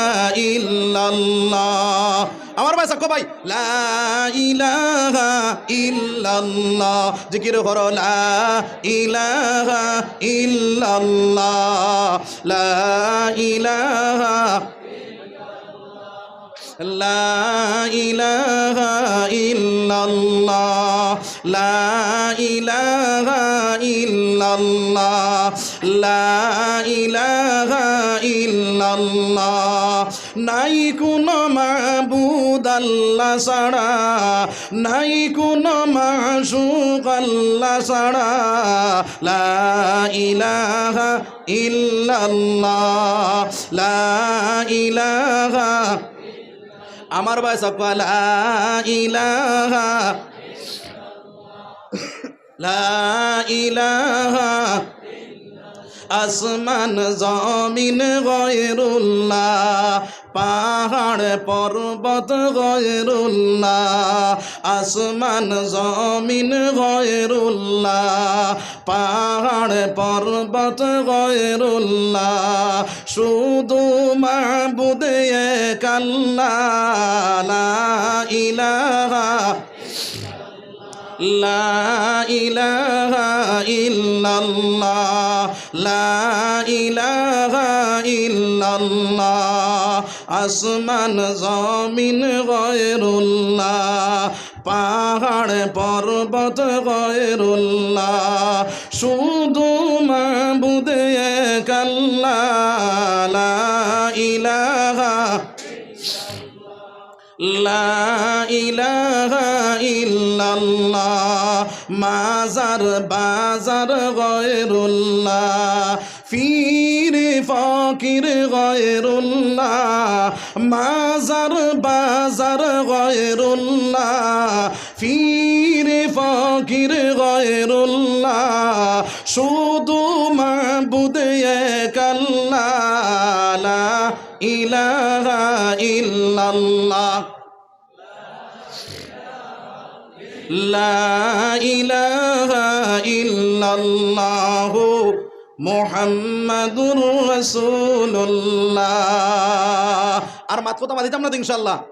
ইল্লাল্লাহ। আমার ভাই সাক্ষ্য ভাই, লা ইলাহা ইল্লাল্লাহ, জিকির করো, লা ইলাহা ইল্লাল্লাহ, লা ইলাহা, লা ইলাহা ইল্লাল্লাহ, লা ইলাহা ইল্লাল্লাহ, লা ইলাহা ইল্লাল্লাহ। নাই কুনু মাবুদ আল্লাহ ছাড়া, নাই কুনু মাশুক আল্লাহ ছাড়া। লা ইলাহা ইল্লাল্লাহ, লা ইলাহা। আমার ভাই সাক্ষ্য, লা ইলাহা, লা ইলাহা। আসমান জমিন গয়রুল্লাহ, পাহাড় পর্বত গয়রুল্লাহ, আসমান জমিন গয়রুল্লাহ, পাহাড় পর্বত গয়রুল্লাহ, শুধু মাবুদ এক আল্লাহ। লা ইলাহা, লা ইলাহা ইল্লাল্লাহ, লা ইলাহা ইল্লাল্লাহ। আসমান জমিন গয়রুল্লাহ, পাহাড় পর্বত গয়রুল্লাহ, শুধু মাবুদ এক আল্লাহ। লা ইলাহা, লা ইলাহা ইল্লাল্লাহ, মাজার বাজার গয়রুল্লাহ, পীর ফকির গয়রুল্লাহ, মাজার বাজার গয়রুল্লাহ, পীর ফকির গয়রুল্লাহ, শুধু মাবুদ এক আল্লাহ। লা ইলাহা ইল্লাল্লাহ, লা ইলাহা ইল্লাল্লাহু মুহাম্মাদুর রাসূলুল্লাহ। আর মাত কথা মাতিতাম না তো ইনশাআল্লাহ।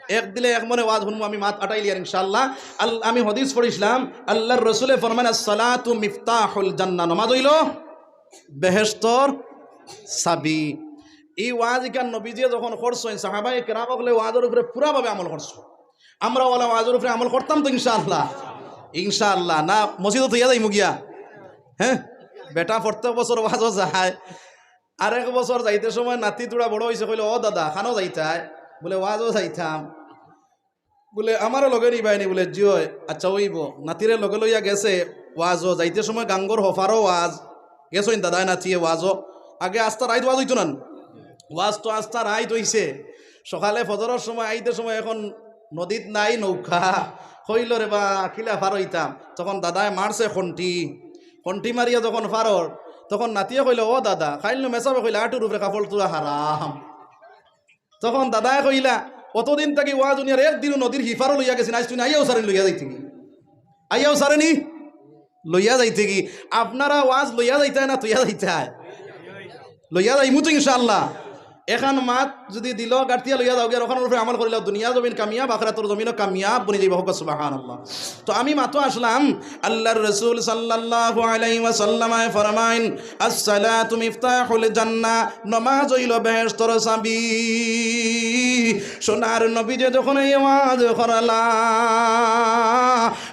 এক দিলে এক মনে ওয়াজ হুনমু, আমি মাত আটাইলিয়ার ইনশাআল্লাহ। আল-, আমি হাদিস পড়ছিলাম, আল্লাহর রসুলে ফরমান, "আসসালাতু মিফতাহুল জান্নাহ", নমাজ অইলো বেহেশতর চাবি। এই ওয়াজ ইখান নবীজিয়ে যখন করছইন, সাহাবায়ে কেরাম অকলে ওয়াজর উপরে পুরাভাবে আমল করছইন। আমরা অলা ওয়াজর উপরে আমল করতাম তো ইনশাআল্লাহ? ইনশাআল্লাহ। না মসজিদো থইয়া যাইমু গিয়া? হ্যাঁ, বেটা প্রত্যেক বছর ওয়াজো যায়, আরেক বছর যাইতে সময় নাতি তুড়া বড় অইছে, কইলো, "ও দাদা, কানো যাইতায়?" বুলে, "ওয়াজো যাইতাম।" বুলে, "আমারে লগে নিবায়নি?" বুলে, "জি অয়।" "আচ্ছা অইবো।" নাতিরে লগে লইয়া গেছে ওয়াজো, যাইতে সময় গাঙ্গর হফারো ওয়াজ, গেছইন দাদায় নাতিয়ে ওয়াজো। আগে আস্তা রাইত ওয়াজ অইতো না নি? ওয়াজ তো আস্তা রাইত অইছে। সকালে ফজরর সময় আইতে সময় এখন নদীত নাই নৌকা, কইলো, "রে বা, কিলা পার অইতাম?" তখন দাদায় মারছে খন্টি, খন্টি মারিয়া যখন পারর, তখন নাতিয়ে কইলো, "ও দাদা, কাইল নু মেসাবে কইলা আটুর উপরে কাপড় তুলা হারাম।" তখন দাদায় কইলা, "অতদিন থাকি ওয়াজ হুনিয়ার একদিনও নদীর হিফারো লইয়া গেছি না, আইজ তুই না আইয়াও সারেনি লইয়া যাইতে কি? আইয়াও সারেনি লইয়া যাইতে কি?" আপনারা ওয়াজ লইয়া যাইতায় না থইয়া যাইতায়? লইয়া যাইমু তো ইনশাআল্লাহ। এখান মাত যদি দিলো গাঁঠিয়া লইয়া যাওগি, আর ওখানর উপরে আমল করিলাও, দুনিয়া জমিন কামিয়াব, আখিরাতর জমিনও কামিয়াব বনি যাইবা। কউক্কা সুবহানাল্লাহ। তো আমি মাতো আসলাম, আল্লাহর রাসূল সাল্লাল্লাহু আলাইহি ওয়াসাল্লামে ফরমাইন, "আসসালাতু মিফতাহুল জান্নাহ", নমাজ অইলো বেহেশতর চাবি। সোনার নবীজিয়ে যখন এই ওয়াজ করলা,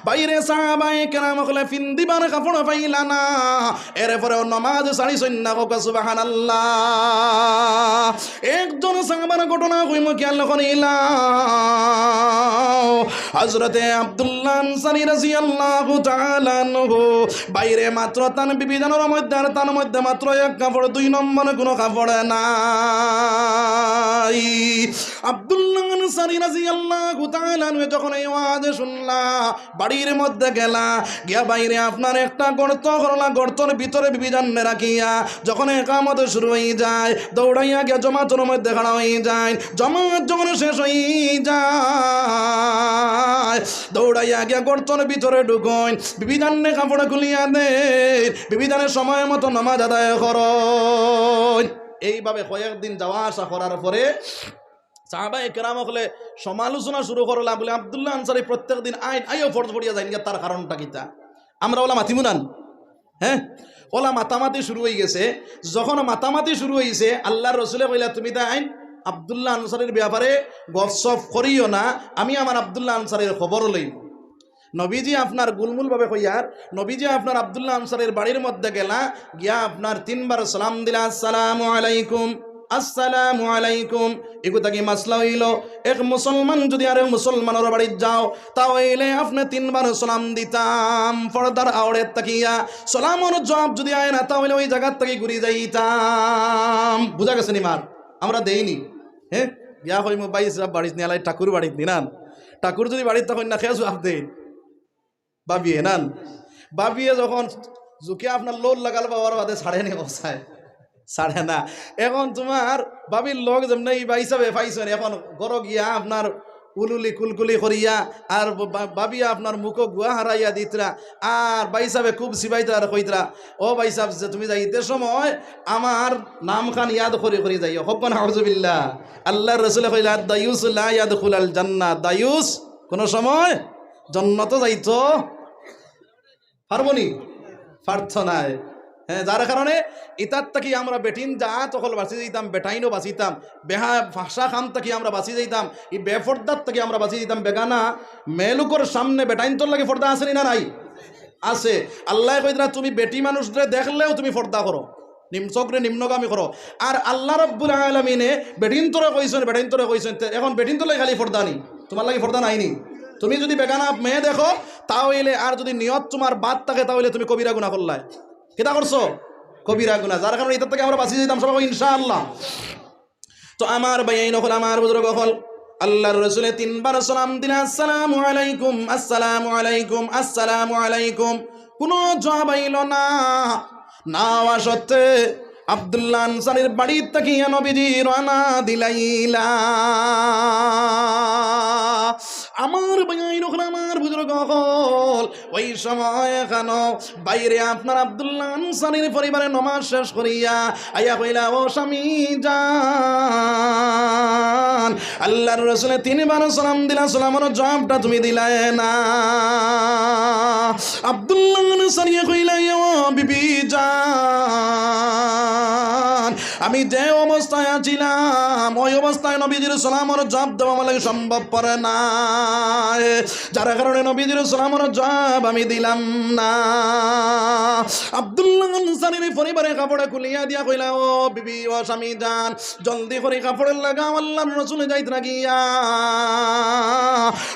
বাইরে সাহাবায়ে কেরাম অকলে ফিন্দিবার কাপড় পাইলা না, এরপরেও নমাজ ছাড়িছইন না। কউক্কা সুবহানাল্লাহ। একজন সাহাবার ঘটনা কইমু, খেয়াল করিলাও। হযরতে আব্দুল্লাহ আনসারী রাদিয়াল্লাহু তাআলা আনহু, বাইরে মাত্র তান বিবিজানর মধ্যে আর তান মধ্যে মাত্র এক কাপড়, দুই নম্বর কুনু কাপড় নাই। আব্দুল্লাহ আনসারী রাদিয়াল্লাহু তাআলা আনহু যখন এই ওয়াজ শুনলা, বাড়ির মধ্যে গেলা, গিয়া বাইরে আপনার একটা গর্ত করলা, গর্তর ভিতরে বিবিজানরে রাখিয়া যখন একামত শুরু অইযায়, দৌড়াইয়া গিয়া জমাতর মধ্যে খাড়া অইযাইন। জমাত যখন শেষ অইযায়, দৌড়াইয়া গিয়া গর্তর ভিতরে ঢুকইন, বিবিজানরে কাপড় খুলিয়া দেইন, বিবিজানে সময় মতো নমাজ আদায় করইন। এইভাবে কয়েকদিন যাওয়া আসা করার পরে সাহাবায়ে কেরাম অকলে সমালোচনা শুরু করলা, বলে, "আব্দুল্লাহ আনসারী প্রত্যেক দিন আইন, আইও ফরজ পড়িয়া যাইন গিয়া, তার কারণটা কিতা?" আমরা অলা মাতিমু নান? হ্যাঁ, অলা মাতামাতি শুরু অই গেছে। যখন মাতামাতি শুরু অইছে, আল্লাহর রসুলে কইলা, "তুমি তাইন আব্দুল্লাহ আনসারীর ব্যাপারে গফসফ করিও না, আমি আমার আব্দুল্লাহ আনসারীর খবর লইমু।" নবীজি আপনার গুলমুল ভাবে কইয়ার, নবীজি আপনার আব্দুল্লাহ আনসারীর বাড়ির মধ্যে গেলা, গিয়া আপনার তিনবার সালাম দিলা, "আসসালামু আলাইকুম, আসসালামু আলাইকুম।" এগু থাকি মাসলা অইলো, এক মুসলমান যদি আরেক মুসলমানর বাড়িত যাও, তা অইলে আপনে তিনবার সালাম দিতাম, পর্দার আড়ে থাকিয়া। সালামর জবাব যদি আয় না, তা অইলে ওই জাগার থাকি ঘুরি যাইতাম। বুঝা গেছে নি মাত? আমরা দেইনি। হ্যাঁ, গিয়া কইমু, "ভাইসাব বাড়িত নি, আলাই ঠাকুর বাড়িত নি না।" ঠাকুর যদি বাড়িত থাকইন না, কে জবাব দেইন? ভাবিয়ে নান, ভাবিয়ে যখন জুকে আপনার লোল লাগাল বাবার বাদে ছাড়ে নি, বসায় ছাড়ে না। এখন তোমার ভাবির লগ যেমনে ই ভাইসাবে পাইছইন, এখন ঘরো গিয়া আপনার উলুলি কুলকুলি করিয়া আর বা-, ভাবিয়া আপনার মুখো গুয়া হারাইয়া দিতরা, আর ভাইসাবে খুব সিবাইতরা আর কইতরা, "ও ভাইসাব, যে তুমি যাইতে সময় আমার নাম খান ইয়াদ করি করি যাইও।" হকন আউযুবিল্লাহ। আল্লাহর রসুলে কইলা, "দায়ুস লা ইয়াদখুলাল জান্নাহ।" দায়ুস কোনো সময় জন্নতো যাইতো পারবো নি? পারতো নায়। হ্যাঁ, যার কারণে ইতার থাকি আমরা বেটিন জাত অকল বাঁচি যাইতাম, বেটাইনও বাঁচিতাম, বেহা ফাঁসা কাম থাকি আমরা বাঁচি যাইতাম, ই বেফর্দার থাকি আমরা বাঁচি যাইতাম। বেগানা মেলুকর সামনে বেটাইনতর লাগি ফর্দা আছে নি না নাই? আছে। আল্লায় কইতরা, "তুমি বেটি মানুষরে দেখলেও তুমি ফর্দা করো, নিম-, চোখরে নিম্নগামী করো।" আর আল্লাহ রব্বুল আলামিনে বেটিনতরে কইছইন, বেটাইনতরে কইছইন, তে এখন বেটিনতর লাগি খালি ফর্দা নি, তোমার লাগি ফর্দা নাই নি? তুমি যদি বেগানা মেয়ে দেখো, তা অইলে আর যদি নিয়ত তোমার বাদ থাকে, তা অইলে তুমি কবিরা গুনাহ করলায়। কিতা করছো? কবিরা গুনাহ। যার কারণে ইতার থাকি আমরা বাঁচি যাইতাম সবাই ইনশাআল্লাহ। তো আমার ভাইয়াইন অকল, আমার বুজুর্গ অকল, আল্লাহর রসুলে তিনবার সালাম দিলা, "আসসালামু আলাইকুম, আসসালামু আলাইকুম, আসসালামু আলাইকুম।" কোনো জবাব আইলো না। না অওয়া সত্ত্বে আব্দুল্লাহ আনসারীর বাড়িত থাকিয়া নবীজি রওয়ানা দিলাইলা। আমার ভাইয়াইন অকল, আমার বুজুর্গ অকল, ওই সময় এখানো বাইরে আপনার আব্দুল্লাহ আনসারীর পরিবারে নমাজ শেষ করিয়া আইয়া কইলা, "ও স্বামী জান, আল্লাহর রসুলে তিনবার সালাম দিলা, সালামর জবাবটা তুমি দিলায় না।" আব্দুল্লাহ আনসারীয়ে কইলা, "ও বিবি জান, আমি যে অবস্থায় আছিলাম, ওই অবস্থায় নবীজির সালামর জবাব দেওয়া আমার লাগি সম্ভবপর নায়, যার কারণে নবীজির সালামর জবাব আমি দিলাম না।" আব্দুল্লাহ আনসারীর পরিবারে কাপড়ে খুলিয়া দিয়া কইলা, "ও বিবি, ও স্বামী জান, জলদি করি কাপড় লাগাও, আল্লাহর রসুল যাইতরা গিয়া।"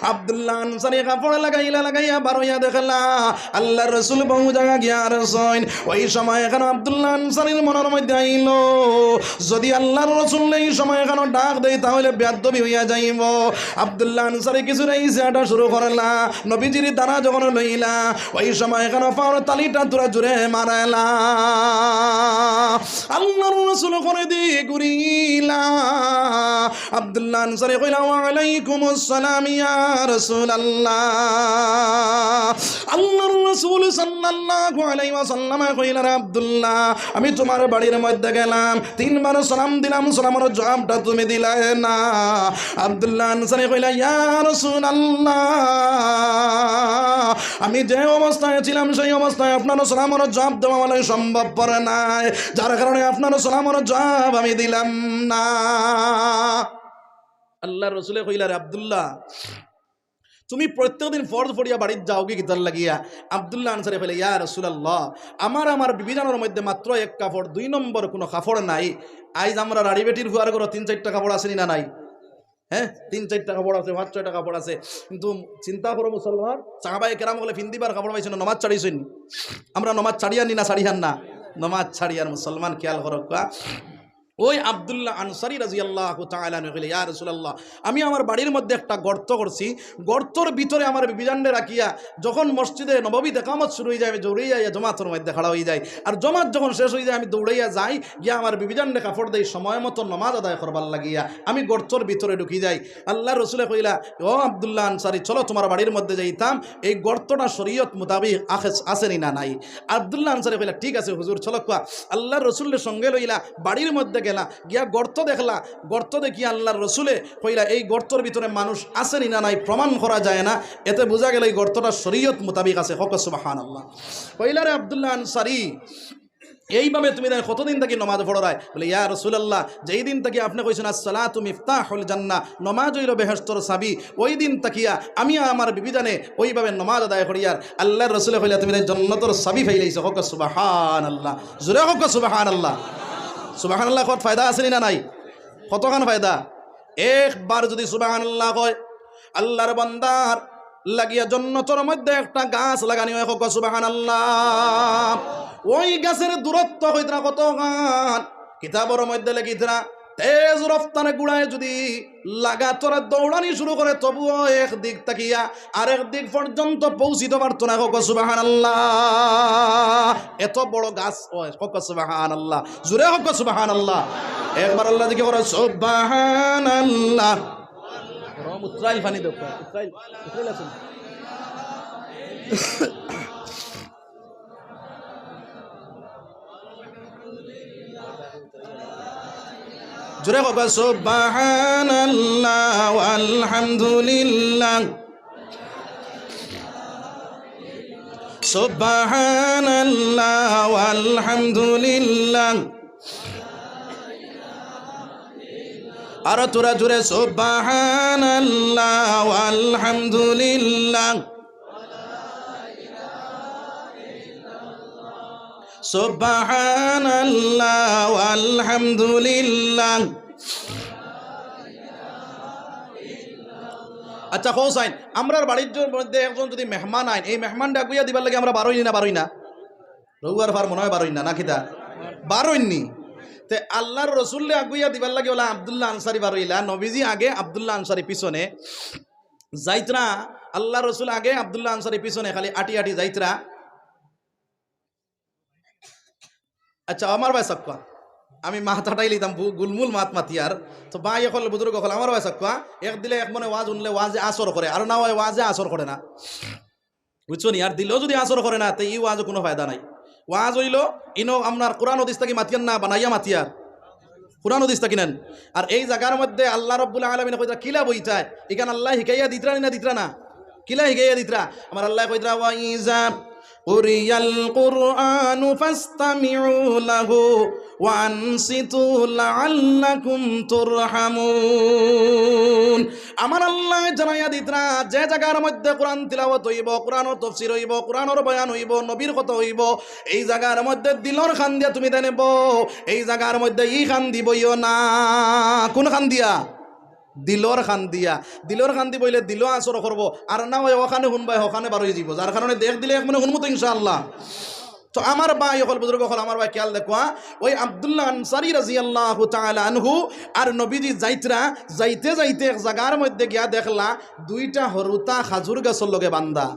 আব্দুল্লাহ আনসারী কাপড় লাগাইলা, লাগাইয়া বারইয়া দেখলা আল্লাহর রসুল বহু জাগা গিয়া রইছইন। ওই সময় এখানো আব্দুল্লাহ আনসারীর মনর মধ্যে আইলো, যদি আল্লাহর রসুল এই সময় এখানো ডাক দেই, তাহলে বেয়াদবি অইয়া যাইবো। আব্দুল্লাহ আনসারী কিছু রাইছে আটা শুরু করলা। নবীজির দানা যখন লইলা, ওই সময় এখানো পাওর তালিটা তুরা জুরে মারাইলা। আল্লাহর রসুল করে দি ঘুরিলা। আব্দুল্লাহ আনসারী কইলা, "ওয়ালাইকুমুস সালাম ইয়া রাসূলুল্লাহ।" আল্লাহর রাসূল সাল্লাল্লাহু আলাইহি ওয়াসাল্লামে কইলা, "রে আব্দুল্লাহ, আমি তোমার বাড়ির মধ্যে গেলাম, তিনবার সালাম দিলাম, সালামর জবাবটা তুমি দিলায় না।" আব্দুল্লাহ আনসারী কইলা, "ইয়া রাসূলুল্লাহ, আমি যে অবস্থায় ছিলাম, সেই অবস্থায় আপনার সালামর জবাব দেওয়া আমার সম্ভবপর নায়, যার কারণে আপনার সালামর জবাব আমি দিলাম না।" আল্লাহর রসুলে কইলা, "রে আব্দুল্লাহ, তুমি প্রত্যেক দিন ফরজ পড়িয়া বাড়িত যাওগি কিতার লাগিয়া?" আব্দুল্লাহ আনসারী কইলা, "ইয়া রাসূলুল্লাহ, আমার, আমার বিবিজানর মধ্যে মাত্র এক কাপড়, দুই নম্বর কোনো কাপড় নাই। আইজ আমরা রাড়ি বেটির ফুয়ার ঘরো তিন চাইরটা কাপড় আছে নি না নাই? হ্যাঁ, তিন চাইরটা কাপড় আছে, পাঁচ ছয়টা কাপড় আছে। কিন্তু চিন্তা করো মুসলমান, সাহাবায়ে কেরাম অকলে ফিন্দিবার কাপড় পাইছইন না, নমাজ ছাড়িছইন। আমরা নমাজ ছাড়িয়ার নি না ছাড়িয়ার না? নমাজ ছাড়িয়ার মুসলমান, খেয়াল করো কুয়া।" ওই আব্দুল্লাহ আনসারী রাদিয়াল্লাহু তাআলা আনহু কইলা, "ইয়া রাসূলুল্লাহ, আমি আমার বাড়ির মধ্যে একটা গর্ত করছি, গর্তর ভিতরে আমার বিবিজানরে রাখিয়া যখন মসজিদে নববীত একামত শুরু অই যায়, আমি দৌড়াইয়া আইয়া জমাতর মধ্যে খাড়া অই যাই, আর জমাত যখন শেষ অই যায়, আমি দৌড়াইয়া যাই, গিয়া আমার বিবিজানরে কাপড় দেই, সময় মতো নমাজ আদায় করবার লাগিয়া আমি গর্তর ভিতরে ঢুকি যাই।" আল্লাহর রসুলে কইলা, "ও আব্দুল্লাহ আনসারী, চলো তোমার বাড়ির মধ্যে যাইতাম, এই গর্তটা শরীয়ত মোতাবিক আখে-, আছে নি না নাই?" আব্দুল্লাহ আনসারী কইলা, "ঠিক আছে হুজুর, চলো কুয়া।" আল্লাহর রসুলরে সঙ্গে লইলা বাড়ির মধ্যে গেলা, গিয়া গর্ত দেখলা, গর্ত দেখিয়া আল্লাহর রসুলে কইলা, "এই গর্তর ভিতরে মানুষ আছে নি না নাই প্রমাণ করা যায় না।" এতে বুঝা গেল এই গর্তটা শরীয়ত মোতাবিক আছে। কউক্কা সুবহানাল্লাহ। কইলা, "রে আব্দুল্লাহ আনসারী, এইভাবে তুমি তাইন কতদিন থাকি নমাজ পড়রায়?" বলে, "ইয়া রাসূলুল্লাহ, যেই দিন থাকি আপনে কইছইন, 'আসসালাতু মিফতাহুল জান্নাহ', নমাজ অইলো বেহেশতর চাবি, ওই দিন থাকিয়া আমি আর আমার বিবি জানে ওইভাবে নমাজ আদায় করিয়ার।" আল্লাহর রসুলে কইলা, "তুমি তাইন জন্নতর চাবি পাইলাইছো।" কউক্কা সুবহানাল্লাহ। জোরে কউক্কা সুবহানাল্লাহ। সুবহানাল্লাহ কওয়াত ফায়দা আছে নি না নাই? কতখান ফায়দা? একবার যুদি সুবহানাল্লাহ কয়, আল্লাহর বান্দার লাগিয়া জন্নতর মধ্যে একটা গাছ লাগানি অয়। কউক্কা সুবহানাল্লাহ। ওই গাছর দূরত্ব কইতরা কতখান? কিতাবর মধ্যে লেখিতরা, তেজ রফতার ঘোড়ায় যুদি লাগাতার দৌড়ানি শুরু করে, তবুও এক দিক থাকিয়া আরেক দিক পর্যন্ত পৌঁছিতো পারতো না। কউক্কা সুবহানাল্লাহ। এত বড় গাছ অয়। কউক্কা সুবহানাল্লাহ। জোরে কউক্কা সুবহানাল্লাহ। একবার আল্লাহ দিকে কও, সুবহানাল্লাহ। গরম উতরাইল পানি দেও, উতরাইল, উতরাইল আছে। জোরে কউক্কা, সুবহানাল্লাহ ওয়ালহামদুলিল্লাহ। সুবহানাল্লাহ ওয়ালহামদুলিল্লাহ। আরো থুড়া জোরে, সুবহানাল্লাহ ওয়ালহামদুলিল্লাহ। সুবহানাল্লাহ ওয়ালহামদুলিল্লাহ। আচ্ছা, কও চাইন, আমরার বাড়ির জ-, মধ্যে একজন যুদি মেহমান আইন, এই মেহমানরে আগুইয়া দিবার লাগি আমরা বারইনি না, বারই না? রউয়ার ফার মনে অয় বারইন না, না কিতা? বারইননি। তে আল্লাহর রসুলরে আগুইয়া দিবার লাগি অলা আব্দুল্লাহ আনসারী বারইলা, নবীজি আগে, আব্দুল্লাহ আনসারী পিছনে যাইতরা, আল্লাহর রসুল আগে, আব্দুল্লাহ আনসারী পিছনে খালি আটি আটি যাইতরা। আচ্ছা, আমার ভাই সাক্কা, আমি মাত আটাইলিতাম, বু-, গুলমুল মাত মাতিয়ার। তো ভাই অকল, বুজুর্গ অকল, আমার ভাই সাক্কা, এক দিলে এক মনে ওয়াজ হুনলে ওয়াজে আসর করে, আর না অয় ওয়াজে আসর করে না। বুঝছো নি? আর দিলেও যুদি আসর করে না, তে ই ওয়াজো কুনু ফায়দা নাই। ওয়াজ অইলো, ইনো আপনার কোরআন হাদিস থাকি মাতিয়ার না বানাইয়া মাতিয়ার? কোরআন হাদিস থাকি নেন। আর এই জাগার মধ্যে আল্লাহ রাব্বুল আলামিন কইতরা কিলা বইতায়, ইখান আল্লায় হিকাইয়া দিতরা নি না দিতরা না? কিলা হিকাইয়া দিতরা? আমার আল্লায় কইতরা, "ওয়া ইযা কুরিয়াল কুরআনু ফাসতামিউ লাহু ওয়া আনসিতু লাআল্লাকুম তুরহামুন।" আমার আল্লায় জানাইয়া দিতরা, যে জাগার মধ্যে কোরআন তিলাওয়াত অইবো, কোরআনর তফসির অইবো, কোরআনর বয়ান অইবো, নবীর কথা অইবো, এই জাগার মধ্যে দিলর কান দিয়া তুমি তাইন বও, এই জাগার মধ্যে ই কান দি বইও না। কুন কান দিয়া? দিলর কান দিয়া। দিলর কান দি বইলে দিলো আসর করবো, আর না অয় অখানে হুনবায়, অখানে বারই যিবো, যার কারণে দেখ দিলে এক মনে হুনমু তো ইনশাআল্লাহ। তো আমার ভাই অকল, বুজুর্গ অকল, আমার ভাই খেয়াল দেখবা, ওই আব্দুল্লাহ আনসারী রাদিয়াল্লাহু তাআলা আনহু আর নবীজি যাইতরা, যাইতে যাইতে এক জাগার মধ্যে গিয়া দেখলা দুইটা হুরুতা খাজুর গাছর লগে বান্ধা।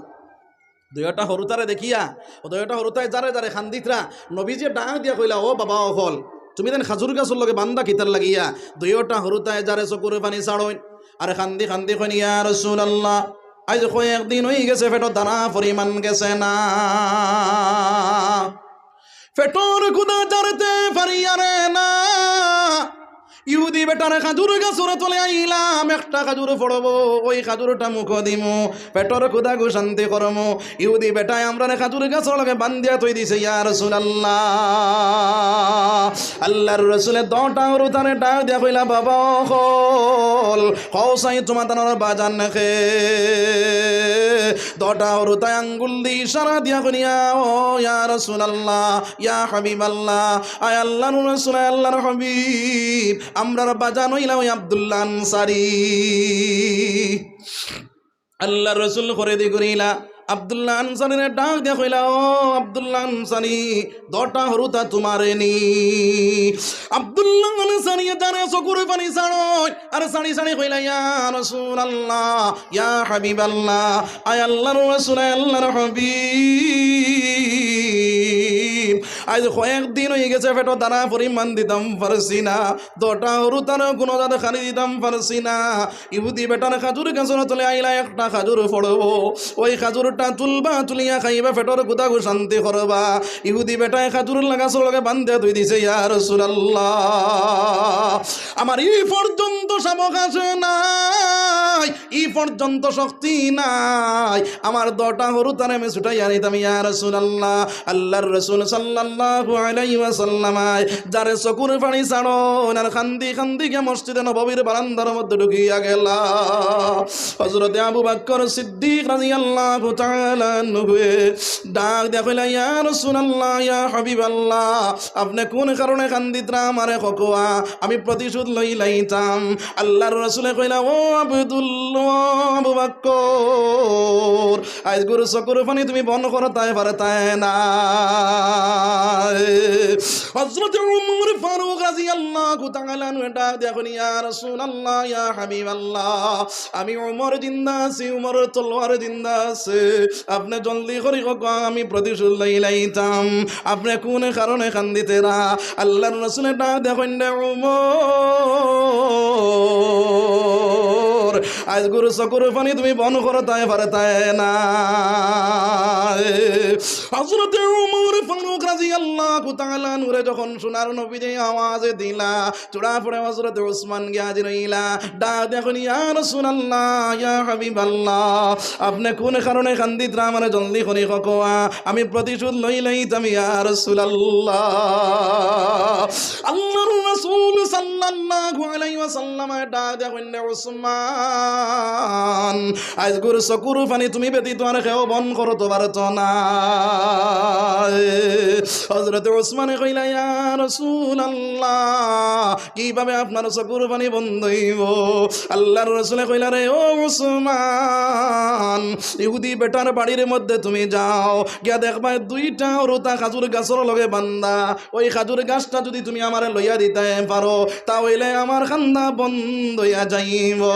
দুইওটা হুরুতারে দেখিয়া, ও দুইওটা হুরুতায় যারে যারে কান্দিতরা, নবীজিয়ে ডাক দিয়া কইলা, "ও বাবা অকল, তুমি তাইন খাজুর গাছর লগে বান্ধা কিতার লাগিয়া?" দুইওটা হুরুতায় যারে চকুর পানি ছাড়ইন, আর কান্দি কান্দি কইন, "ইয়া রাসূলুল্লাহ, আইজ কয়েক দিন অইগেছে, পেটো দানা পরিমাণ গেছে না।" পেটর ক্ষুধা জারতে পারিয়ার না। ইহুদি বেটার খাজুর গাছর তলে আইলাম, একটা খাজুর পড়বো, ওই খাজুরটা মুখো দিমু, পেটর ক্ষুধাগু শান্তি করমু। ইহুদি বেটায় আমরারে খাজুর গাছর লগে বান্ধিয়া থই দিছে, ইয়া রাসূলুল্লাহ। আল্লাহর রসুলে দুইটা হুরুতারে ডাক দিয়া কইলা, "বাবা অকল, কও চাই তুমাতানর বাজান কে?" দুইটা হুরুতায় আঙ্গুল দি ইশারা দিয়া কইলা, "ও ইয়া রাসূলুল্লাহ, ইয়া হাবিবাল্লাহ, আয় আল্লাহর রাসূল, আয় আল্লাহর হাবিব, আমরার বাজান অইলা ওই আব্দুল্লাহ আনসারী।" আল্লাহর রসুল করে দি করিলা, আব্দুল্লাহ আনসারীরে ডাক দিয়া কইলা, "ও আব্দুল্লাহ আনসারী, দুইটা হুরুতা তুমারে নি।" আব্দুল্লাহ আনসারী তারে চকুর পানি ছাড়ইন, আর ছাড়ি ছাড়ি কইলা, "ইয়া রাসূলুল্লাহ, ইয়া হাবিবাল্লাহ, আয় আল্লাহর রাসূল, আয় আল্লাহর হাবিব, আইজ কয়েক দিন অইগেছে, পেটো দানা পরিমাণ দিতাম পারছি না, দুইটা হুরুতারে কুনু জাত খানি দিতাম পারছি না। ইহুদি বেটার খাজুর গাছর তলে আইলা, একটা খাজুর পড়বো, ওই খাজুরটা তুলবা, তুলিয়া খাইবা, পেটর ক্ষুধাগু শান্তি করবা। ইহুদি বেটায় খাজুর গাছর লগে বান্ধিয়া থুই দিছে। ইয়া রাসুলাল্লাহ, আমার ই পর্যন্ত সামর্থ্য নাই, ই পর্যন্ত শক্তি নাই, আমার দুইটা হুরুতারে আমি ছুটাইয়া নিতাম। ইয়া রাসুলাল্লাহ, আল্লার রাসুল সাল্লাল্লাহু আলাইহি ওয়াসাল্লাম যারে চকুর পানি ছাড়ইন আর কান্দি কান্দি গিয়া মসজিদে নববীর বারান্দার মধ্যে ঢুকিয়া গেলা। হযরতে আবু বকর সিদ্দিক রাদিয়াল্লাহু তাআলা আনহু ডাক দিয়া কইলা, "ইয়া রাসুলাল্লাহ, ইয়া হাবিবাল্লাহ, আপনে কুন কারণে কান্দিতরা আমারে কউক্কা, আমি প্রতিশোধ লইলাইতাম।" আল্লার রাসুলে কইলা, "ও আব্দুল্লাহ, ও আবু বকর, আইজকুর চকুর পানি তুমি বন্ধ করতায় পারতায় না।" হযরতে উমর ফারুক রাদিয়াল্লাহু তাআলা আনহু ডাক দিয়া কইন, "ইয়া রাসুলাল্লাহ, ইয়া হাবিবাল্লাহ, আমি উমর জিন্দা আছি, উমরর তলোয়ার জিন্দা আছে। আপনে জলদি করি কউক্কা, আমি প্রতিশোধ লইলাইতাম। আপনে কুন কারণে কান্দিতরা?" আল্লার রাসুলে ডাক দিয়া কইন, "রে উমর, আইজকুর চকুর পানি তুমি বন্ধ করতায় পারতায় না।" হযরতে উমর ফারুক রাদিয়াল্লাহু তাআলা আনহুরে যখন সোনার নবীয়ে আওয়াজ দিলা, থুড়া পরে হযরতে উসমান গিয়া হাজির অইলা। ডাক দিয়া কইন, "ইয়া রাসুলাল্লাহ, ইয়া হাবিবাল্লাহ, আপনে কুন কারণে কান্দিতরা আমারে জলদি করি কউক্কা, আমি প্রতিশোধ লইলাইতাম ইয়া রাসুলাল্লাহ।" আল্লার রাসুল সাল্লাল্লাহু আলাইহি ওয়াসাল্লামে ডাক দিয়া কইন, "রে উসমান, আইজকুর চকুর পানি তুমি ব্যতীত আর কেউ বন্ধ করতো পারতো না।" হযরতে উসমানে কইলা, "ইয়া রাসুলাল্লাহ, কিভাবে আপনার চকুর পানি বন্ধ অইবো?" আল্লার রাসুলে কইলা, "রে ও উসমান, ইহুদি বেটার বাড়ির মধ্যে তুমি যাও, গিয়া দেখবায় দুইটা হুরুতা খাজুর গাছর লগে বান্ধা, ওই খাজুর গাছটা যুদি তুমি আমারে লইয়া দিতায় পারো, তা অইলে আমার কান্দা বন্ধ অইয়া যাইবো।"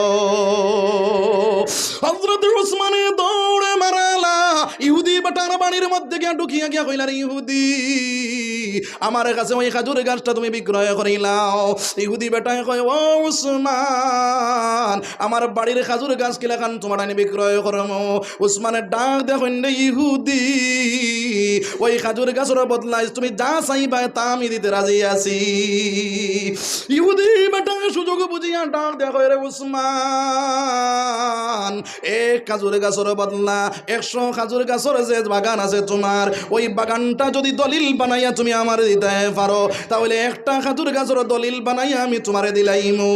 হযরতে উসমানে দৌড়ে মারালা, ইহুদি বেটার বাড়ির মধ্যে গিয়া ঢুকিয়া গিয়া কইলা, "রে ইহুদি, আমার কাছে ওই খাজুর গাছটা তুমি বিক্রয় করিলাও।" ইহুদি বেটায় কয়, "ও উসমান, আমার বাড়ির খাজুর গাছ কিলাখান তুমার আনি বিক্রয় করমু?" উসমানে ডাক দিয়া কইন, "রে ইহুদি, ওই খাজুর গাছর বদলায় তুমি যা চাইবায় তা আমি দিতে রাজি আছি।" ইহুদি বেটায় সুযোগ বুঝিয়া ডাক দিয়া কয়, "রে উসমান, এক খাজুর গাছর বদলা একশো খাজুর গাছর যে বাগান আছে তুমার, ওই বাগানটা যুদি দলিল বানাইয়া তুমি আমারে দিতায় পারো, তা অইলে একটা খাজুর গাছর দলিল বানাইয়া আমি তুমারে দিলাইমু।"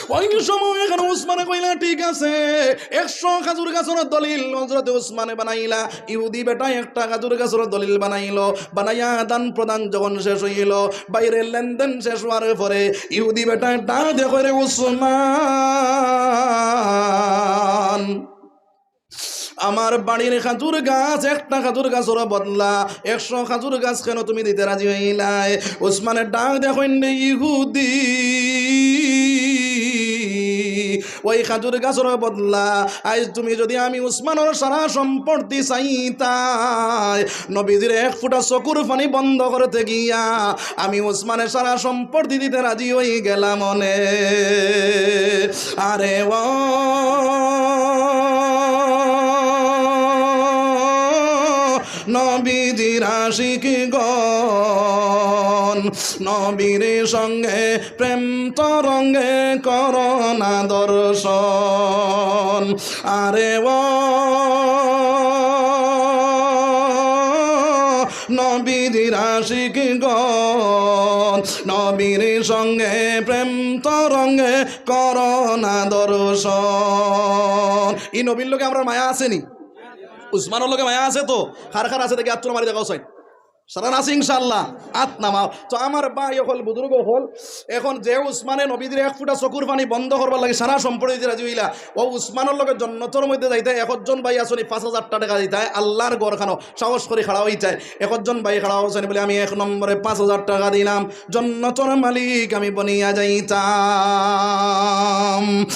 ওই সময় এখানে উসমানে কইলা, "ঠিক আছে।" একশো খাজুর গাছর দলিল হযরতে উসমানে বানাইলা। ইহুদি বেটায় একটা খাজুর গাছর দলিল বানাইলো। বানাইয়া আদান প্রদান যখন শেষ অইলো, বাইরে লেনদেন শেষ অওয়ার পরে ইহুদি বেটায় ডাক দিয়া কয়, "রে উসমান, আমার বাড়ির খাজুর গাছ, একটা খাজুর গাছর বদলা একশো খাজুর গাছ কেনে তুমি দিতে রাজি অইলায়?" উসমানে ডাক দিয়া কইন, "রে ইহুদি, ওই খাজুর গাছর বদলা আইজ তুমি যুদি আমি উসমানর সারা সম্পত্তি চাইতায়, নবীজির এক ফুটা চকুর পানি বন্ধ করতে গিয়া আমি উসমানর সারা সম্পত্তি দিতে রাজি অইগেলাম অনে।" আরে ও নবীজির আশিকগণ, নবীর সঙ্গে প্রেম তরঙ্গে করো না দর্শন। আরে ও নবীজির আশিকগণ, নবীর সঙ্গে প্রেম তরঙ্গে করো না দর্শন। ই নবীর লগে আমরার মায়া আছে নি? উসমানর লগে মায়া আছে তো? কার কার আছে দেখি আত তুলা মারি দেখাও চাই। সারা আছে ইনশাআল্লাহ? আত নামাও। তো আমার ভাই অকল, বুজুর্গ অকল, এখন যে উসমানে নবীজির এক ফুটা চকুর পানি বন্ধ করবার লাগি সারা সম্পত্তি দিতে রাজি অইলা, অউ উসমানর লগে জন্নতর মধ্যে যাইতায় একজন ভাই আছইন নি, পাঁচ হাজার টেকা দিতায়, আল্লার ঘরখানো সাহস করি খাড়া অইতায়। একজন ভাই খাড়া অইছইন নি বুলে, "আমি এক নম্বরে পাঁচ হাজার টেকা দিলাম, জন্নতর মালিক আমি বনিয়া যাইতাম।"